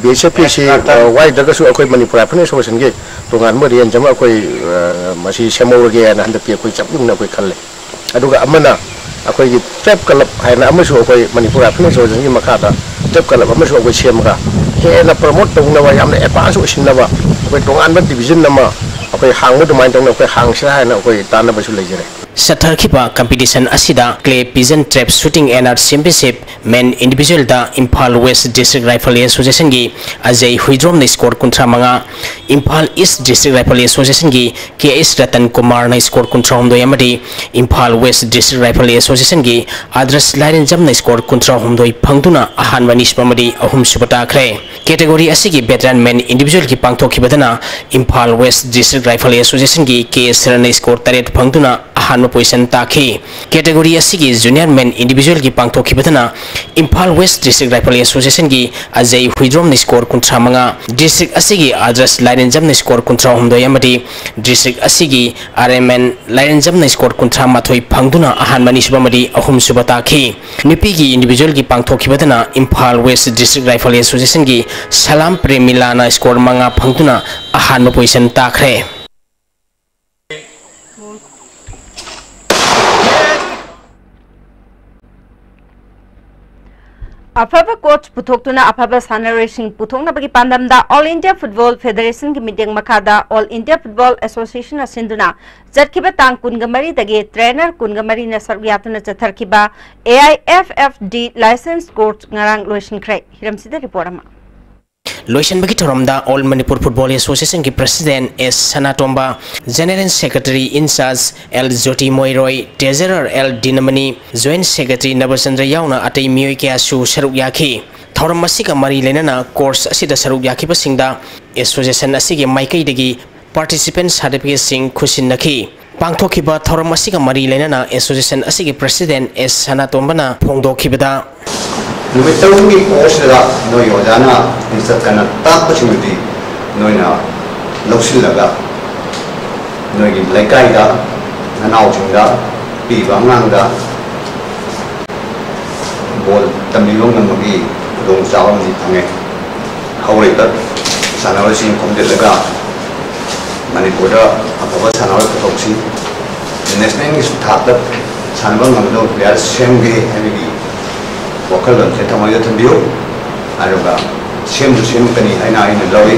B S F ꯀꯤꯁꯤ, ꯑ, ꯋꯥꯏꯗ꯭ꯔꯒꯁꯨ ꯑꯩꯈꯣꯏ ꯃꯅꯤꯄꯨꯔ Rifle Associationꯒꯤ ꯇꯣꯉꯥꯟꯕ range ꯑꯃ ꯑꯩꯈꯣꯏ, ꯑ, ꯃꯁꯤ ꯁꯦꯝꯍꯧꯔꯒꯦ ꯍꯥꯏꯅ ꯍꯟꯗꯛꯇꯤ ꯑꯩꯈꯣꯏ ꯆꯞ ꯌꯨꯡꯅ ꯑꯩꯈꯣꯏ ꯈꯜꯂꯦ꯫ ꯑꯗꯨꯒ ꯑꯃꯅ ꯑꯩꯈꯣꯏꯒꯤ trap club ꯍꯥꯏꯅ ꯑꯃꯁꯨ ꯑꯩꯈꯣꯏ ꯃꯅꯤꯄꯨꯔ Rifle Associationꯒꯤ ꯃꯈꯥꯗ trap club ꯑꯃꯁꯨ ꯑꯩꯈꯣꯏ ꯁꯦꯝꯃꯒ ꯍꯦꯟꯅ promote ꯇꯧꯅꯕ, ꯌꯥꯝꯅ advance ꯑꯣꯏꯁꯤꯟꯅꯕ ꯑꯩꯈꯣꯏ ꯇꯣꯉꯥꯟꯕ division ꯑꯃ ꯑꯩꯈꯣꯏ ꯍꯥꯡꯕ ꯑꯗꯨꯃꯥꯏꯅ ꯇꯧꯅ ꯑꯩꯈꯣꯏ ꯍꯥꯡꯁꯤꯔꯥ ꯍꯥꯏꯅ ꯑꯩꯈꯣꯏ ꯇꯥꯟꯅꯕꯁꯨ ꯂꯩꯖꯔꯦ꯫ ꯆꯠꯊꯔꯛꯈꯤꯕ competition ꯑꯁꯤꯗ Clay Pigeon Trap Shooting and Arts Championship Men Individualꯗ Imphal West District Rifle Associationꯒꯤ ꯑꯖꯩ ꯍꯨꯏꯗ꯭ꯔꯣꯝꯅ score ꯀꯨꯟꯊ꯭ꯔꯥ ꯃꯉꯥ, Imphal East District Rifle Associationꯒꯤ K S Ratan ꯀꯨꯃꯥꯔꯅ score ꯀꯨꯟꯊ꯭ꯔꯥ ꯍꯨꯝꯗꯣꯏ ꯑꯃꯗꯤ Imphal West District Rifle Associationꯒꯤ ꯑꯗ꯭ꯔꯁ ꯂꯥꯏꯔꯦꯟꯖꯝꯅ score ꯀꯨꯟꯊ꯭ꯔꯥ ꯍꯨꯝꯗꯣꯏ ꯐꯪꯗꯨꯅ ꯑꯍꯥꯟꯕ, ꯑꯅꯤꯁꯨꯕ ꯑꯃꯗꯤ ꯑꯍꯨꯝꯁꯨꯕ ꯇꯥꯈ꯭ꯔꯦ꯫ Category ꯑꯁꯤꯒꯤ Veteran Men Individualꯒꯤ ꯄꯥꯡꯊꯣꯛꯈꯤꯕꯗꯅ Imphal West District Rifle Associationꯒꯤ K S ꯁꯔꯟꯅ score ꯇꯔꯦꯠ ꯐꯪꯗꯨꯅ ꯑꯍꯥꯟꯕ ꯄꯣꯖꯤꯁꯟ ꯇꯥꯈꯤ꯫ ꯀꯦꯇꯦꯒꯣꯔꯤ ꯑꯁꯤꯒꯤ ꯖꯨꯅꯤꯌꯔ ꯃꯦꯟ ꯏꯟꯗꯤꯚꯤꯖꯨꯋꯦꯜꯒꯤ ꯄꯥꯡꯊꯣꯛꯈꯤꯕꯗꯅ ꯏꯝꯐꯥꯜ ꯋꯦꯁ ꯗꯤꯁꯇ꯭ꯔꯤꯛ ꯔꯥꯏꯐꯜ ꯑꯦꯁꯣꯁꯤꯌꯦꯁꯟꯒꯤ ꯑꯖꯩ ꯍꯨꯏꯗ꯭ꯔꯣꯝꯅ ꯁ꯭ꯀꯣꯔ ꯀꯨꯟꯊ꯭ꯔꯥ ꯃꯉꯥ, ꯗꯤꯁꯇ꯭ꯔꯤꯛ ꯑꯁꯤꯒꯤ ꯑꯥꯗꯔꯁ ꯂꯥꯏꯔꯦꯟꯖꯝꯅ ꯁ꯭ꯀꯣꯔ ꯀꯨꯟꯊ꯭ꯔꯥ ꯍꯨꯝꯗꯣꯏ ꯑꯃꯗꯤ ꯗꯤꯁꯇ꯭ꯔꯤꯛ ꯑꯁꯤꯒꯤ ꯑꯥꯔ ꯑꯦꯝ ꯑꯦꯟ ꯂꯥꯏꯔꯦꯟꯖꯝꯅ ꯁ꯭ꯀꯣꯔ ꯀꯨꯟꯊ꯭ꯔꯥ ꯃꯥꯊꯣꯏ ꯐꯪꯗꯨꯅ ꯑꯍꯥꯟꯕ, ꯑꯅꯤꯁꯨꯕ ꯑꯃꯗꯤ ꯑꯍꯨꯝꯁꯨꯕ ꯇꯥꯈꯤ꯫ ꯅꯨꯄꯤꯒꯤ ꯏꯟꯗꯤꯚꯤꯖꯨꯋꯦꯜꯒꯤ ꯄꯥꯡꯊꯣꯛꯈꯤꯕꯗꯅ ꯏꯝꯐꯥꯜ ꯋꯦꯁ ꯗꯤꯁꯇ꯭ꯔꯤꯛ ꯔꯥꯏꯐꯜ ꯑꯦꯁꯣꯁꯤꯌꯦꯁꯟꯒꯤ ꯁꯂꯥꯝ ꯄ꯭ꯔꯦꯃꯤꯂꯥꯅ ꯁ꯭ꯀꯣꯔ ꯃꯉꯥ ꯐꯪꯗꯨꯅ ꯑꯍꯥꯟꯕ ꯄꯣꯖꯤꯁꯟ ꯇꯥꯈ꯭ꯔꯦ꯫ ꯑꯐꯕ ꯀꯣꯆ ꯄꯨꯊꯣꯛꯇꯨꯅ ꯑꯐꯕ ꯁꯥꯟꯅꯔꯣꯏꯁꯤꯡ ꯄꯨꯊꯣꯛꯅꯕꯒꯤ ꯄꯥꯟꯗꯝꯗ ꯑꯣꯜ ꯏꯟꯗꯤꯌꯥ ꯐꯨꯠꯕꯣꯜ ꯐꯦꯗꯔꯦꯁꯟꯒꯤ ꯃꯤꯠꯌꯦꯡ ꯃꯈꯥꯗ ꯑꯣꯜ ꯏꯟꯗꯤꯌꯥ ꯐꯨꯠꯕꯣꯜ ꯑꯦꯁꯣꯁꯤꯌꯦꯁꯟꯅ ꯁꯤꯟꯗꯨꯅ ꯆꯠꯈꯤꯕ ꯇꯥꯡ ꯀꯨꯟꯒ ꯃꯔꯤꯗꯒꯤ ꯇ꯭ꯔꯦꯅꯔ ꯀꯨꯟꯒ ꯃꯔꯤꯅ ꯁꯔꯨꯛ ꯌꯥꯗꯨꯅ ꯆꯠꯊꯔꯛꯈꯤꯕ A I F F D licence course ꯉꯔꯥꯡ ꯂꯣꯏꯁꯤꯟꯈ꯭ꯔꯦ꯫ ꯍꯤꯔꯝꯁꯤꯗ ꯔꯤꯄꯣꯔꯠ ꯑꯃ꯫ ꯂꯣꯏꯁꯤꯟꯕꯒꯤ ꯊꯧꯔꯝꯗ ꯑꯣꯜ ꯃꯅꯤꯄꯨꯔ ꯐꯨꯠꯕꯣꯜ ꯑꯦꯁꯣꯁꯤꯌꯦꯁꯟꯒꯤ president S Sanatomba, general secretary in charge L Joti Moiroi, treasurer L Dinamani, joint secretary Nabachandra ꯌꯥꯎꯅ ꯑꯇꯩ ꯃꯤꯑꯣꯏ ꯀꯌꯥꯁꯨ ꯁꯔꯨꯛ ꯌꯥꯈꯤ꯫ ꯊꯧꯔꯝ ꯑꯁꯤꯒ ꯃꯔꯤ ꯂꯩꯅꯅ ꯀꯣꯔꯁ ꯑꯁꯤꯗ ꯁꯔꯨꯛ ꯌꯥꯈꯤꯕꯁꯤꯡꯗ ꯑꯦꯁꯣꯁꯤꯌꯦꯁꯟ ꯑꯁꯤꯒꯤ ꯃꯥꯏꯀꯩꯗꯒꯤ ꯄꯥꯔꯇꯤꯁꯤꯄꯦꯟ ꯁꯥꯔꯇꯤꯐꯤꯀꯦꯠꯁꯤꯡ ꯈꯨꯠꯁꯤꯟꯅꯈꯤ꯫ ꯄꯥꯡꯊꯣꯛꯈꯤꯕ ꯊꯧꯔꯝ ꯑꯁꯤꯒ ꯃꯔꯤ ꯂꯩꯅꯅ ꯑꯦꯁꯣꯁꯤꯌꯦꯁꯟ ꯑꯁꯤꯒꯤ ꯄ꯭ꯔꯁꯤꯗꯦꯟ ꯑꯦꯁ ꯁꯅꯥꯇꯣꯝꯕꯅ ꯐꯣꯡꯗꯣꯛꯈꯤꯕꯗ, ꯅꯨꯃꯤꯠ ꯇꯔꯨꯛꯅꯤ ꯀꯣꯔꯁꯁꯤꯗ ꯅꯣꯏꯒꯤ ꯑꯣꯖꯥꯅ ꯂꯤꯆꯠ ꯀꯟꯅ ꯇꯥꯛꯄꯁꯤꯡꯗꯨꯗꯤ ꯅꯣꯏꯅ ꯂꯧꯁꯤꯜꯂꯒ ꯅꯣꯏꯒꯤ ꯂꯩꯀꯥꯏꯗ ꯅꯅꯥꯎꯁꯤꯡꯗ ꯄꯤꯕ ꯑꯉꯥꯡꯗ ꯕꯣꯜ ꯇꯝꯕꯤꯕ ꯉꯝꯕꯒꯤ ꯈꯨꯗꯣꯡꯆꯥꯕ ꯑꯃꯗꯤ ꯐꯪꯉꯦ꯫ ꯍꯧꯔꯛꯏꯕ ꯁꯥꯟꯅꯔꯣꯏꯁꯤꯡ ꯈꯣꯝꯖꯤꯜꯂꯒ ꯃꯅꯤꯄꯨꯔꯗ ꯑꯐꯕ ꯁꯥꯟꯅꯔꯣꯏ ꯄꯨꯊꯣꯛꯁꯤ, ꯅꯦꯁꯅꯦꯜꯒꯤꯁꯨ ꯊꯥꯛꯇ ꯁꯥꯟꯅꯕ ꯉꯝꯒꯗꯕ ꯄ꯭ꯂꯦꯌꯔ ꯁꯦꯝꯒꯦ ꯍꯥꯏꯕꯒꯤ ꯋꯥꯈꯜꯂꯣꯟꯁꯦ ꯊꯃꯣꯏꯗ ꯊꯝꯕꯤꯌꯨ, ꯑꯗꯨꯒ ꯁꯦꯝꯁꯨ ꯁꯦꯝꯂꯛꯀꯅꯤ ꯍꯥꯏꯅ ꯑꯩꯅ ꯂꯧꯏ꯫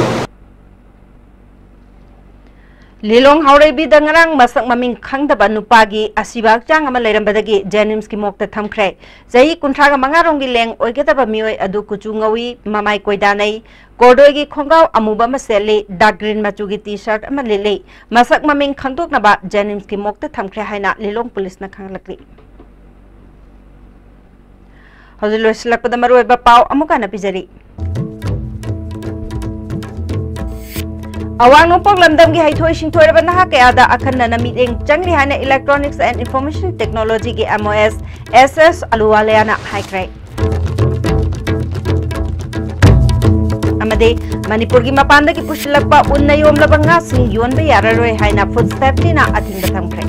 ꯂꯤꯂꯣꯡ ꯍꯥꯎꯔꯩꯕꯤꯗ ꯉꯔꯥꯡ ꯃꯁꯛ ꯃꯃꯤꯡ ꯈꯪꯗꯕ ꯅꯨꯄꯥꯒꯤ ꯑꯁꯤꯕ ꯍꯛꯆꯥꯡ ꯑꯃ ꯂꯩꯔꯝꯕꯗꯒꯤ ꯖꯦꯅꯤꯝꯁꯀꯤ ꯃꯣꯛꯇ ꯊꯝꯈ꯭ꯔꯦ꯫ ꯆꯍꯤ ꯀꯨꯟꯊ꯭ꯔꯥꯒ ꯃꯉꯥ ꯔꯣꯝꯒꯤ ꯂꯦꯡ ꯑꯣꯏꯒꯗꯕ ꯃꯤꯑꯣꯏ ꯑꯗꯨ ꯀꯨꯆꯨ ꯉꯧꯏ, ꯃꯃꯥꯏ ꯀꯣꯏꯗꯥꯅꯩ, ꯀꯣꯔꯗꯣꯏꯒꯤ ꯈꯣꯡꯒ꯭ꯔꯥꯎ ꯑꯃꯨꯕ ꯑꯃ ꯁꯦꯠꯂꯤ, ꯗꯥꯔꯛ ꯒ꯭ꯔꯤꯟ ꯃꯆꯨꯒꯤ ꯇꯤ ꯁꯔꯠ ꯑꯃ ꯂꯤꯠꯂꯤ꯫ ꯃꯁꯛ ꯃꯃꯤꯡ ꯈꯪꯗꯣꯛꯅꯕ ꯖꯦꯅꯤꯝꯁꯀꯤ ꯃꯣꯛꯇ ꯊꯝꯈ꯭ꯔꯦ ꯍꯥꯏꯅ ꯂꯤꯂꯣꯡ ꯄꯨꯂꯤꯁꯅ ꯈꯪꯂꯛꯂꯤ꯫ ꯍꯧꯖꯤꯛ ꯂꯣꯏꯁꯤꯜꯂꯛꯄꯗ ꯃꯔꯨꯑꯣꯏꯕ ꯄꯥꯎ ꯑꯃꯨꯛ ꯍꯟꯅ ꯄꯤꯖꯔꯤ꯫ ꯑꯋꯥꯡ ꯅꯣꯡꯄꯣꯛ ꯂꯝꯗꯝꯒꯤ ꯍꯩꯊꯣꯏ ꯁꯤꯡꯊꯣꯏꯔꯕ ꯅꯍꯥ ꯀꯌꯥꯗ ꯑꯈꯟꯅꯅ ꯃꯤꯠꯌꯦꯡ ꯆꯪꯂꯤ ꯍꯥꯏꯅ Electronics and Information Technology ꯒꯤ M O S S S Ahluwalia ꯅ ꯍꯥꯏꯈ꯭ꯔꯦ꯫ ꯑꯃꯗꯤ ꯃꯅꯤꯄꯨꯔꯒꯤ ꯃꯄꯥꯟꯗꯒꯤ ꯄꯨꯁꯤꯜꯂꯛꯄ ꯎꯟꯅ ꯌꯣꯝꯂꯕ ꯉꯥꯁꯤꯡ ꯌꯣꯟꯕ ꯌꯥꯔꯔꯣꯏ ꯍꯥꯏꯅ Food Safety ꯅ ꯑꯊꯤꯡꯕ ꯊꯝꯈ꯭ꯔꯦ꯫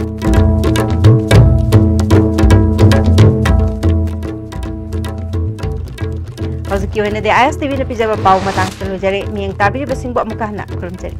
ꯍꯧꯖꯤꯛꯀꯤ ꯑꯣꯏꯅꯗꯤ I S T V ꯅ ꯄꯤꯖꯕ ꯄꯥꯎ ꯃꯇꯥꯡꯁꯤꯗ ꯂꯣꯏꯖꯔꯦ꯫ ꯃꯤꯠꯌꯦꯡ ꯇꯥꯕꯤꯔꯤꯕꯁꯤꯡꯕꯨ ꯑꯃꯨꯛꯀ ꯍꯟꯅ ꯈꯨꯔꯨꯝꯖꯔꯤ꯫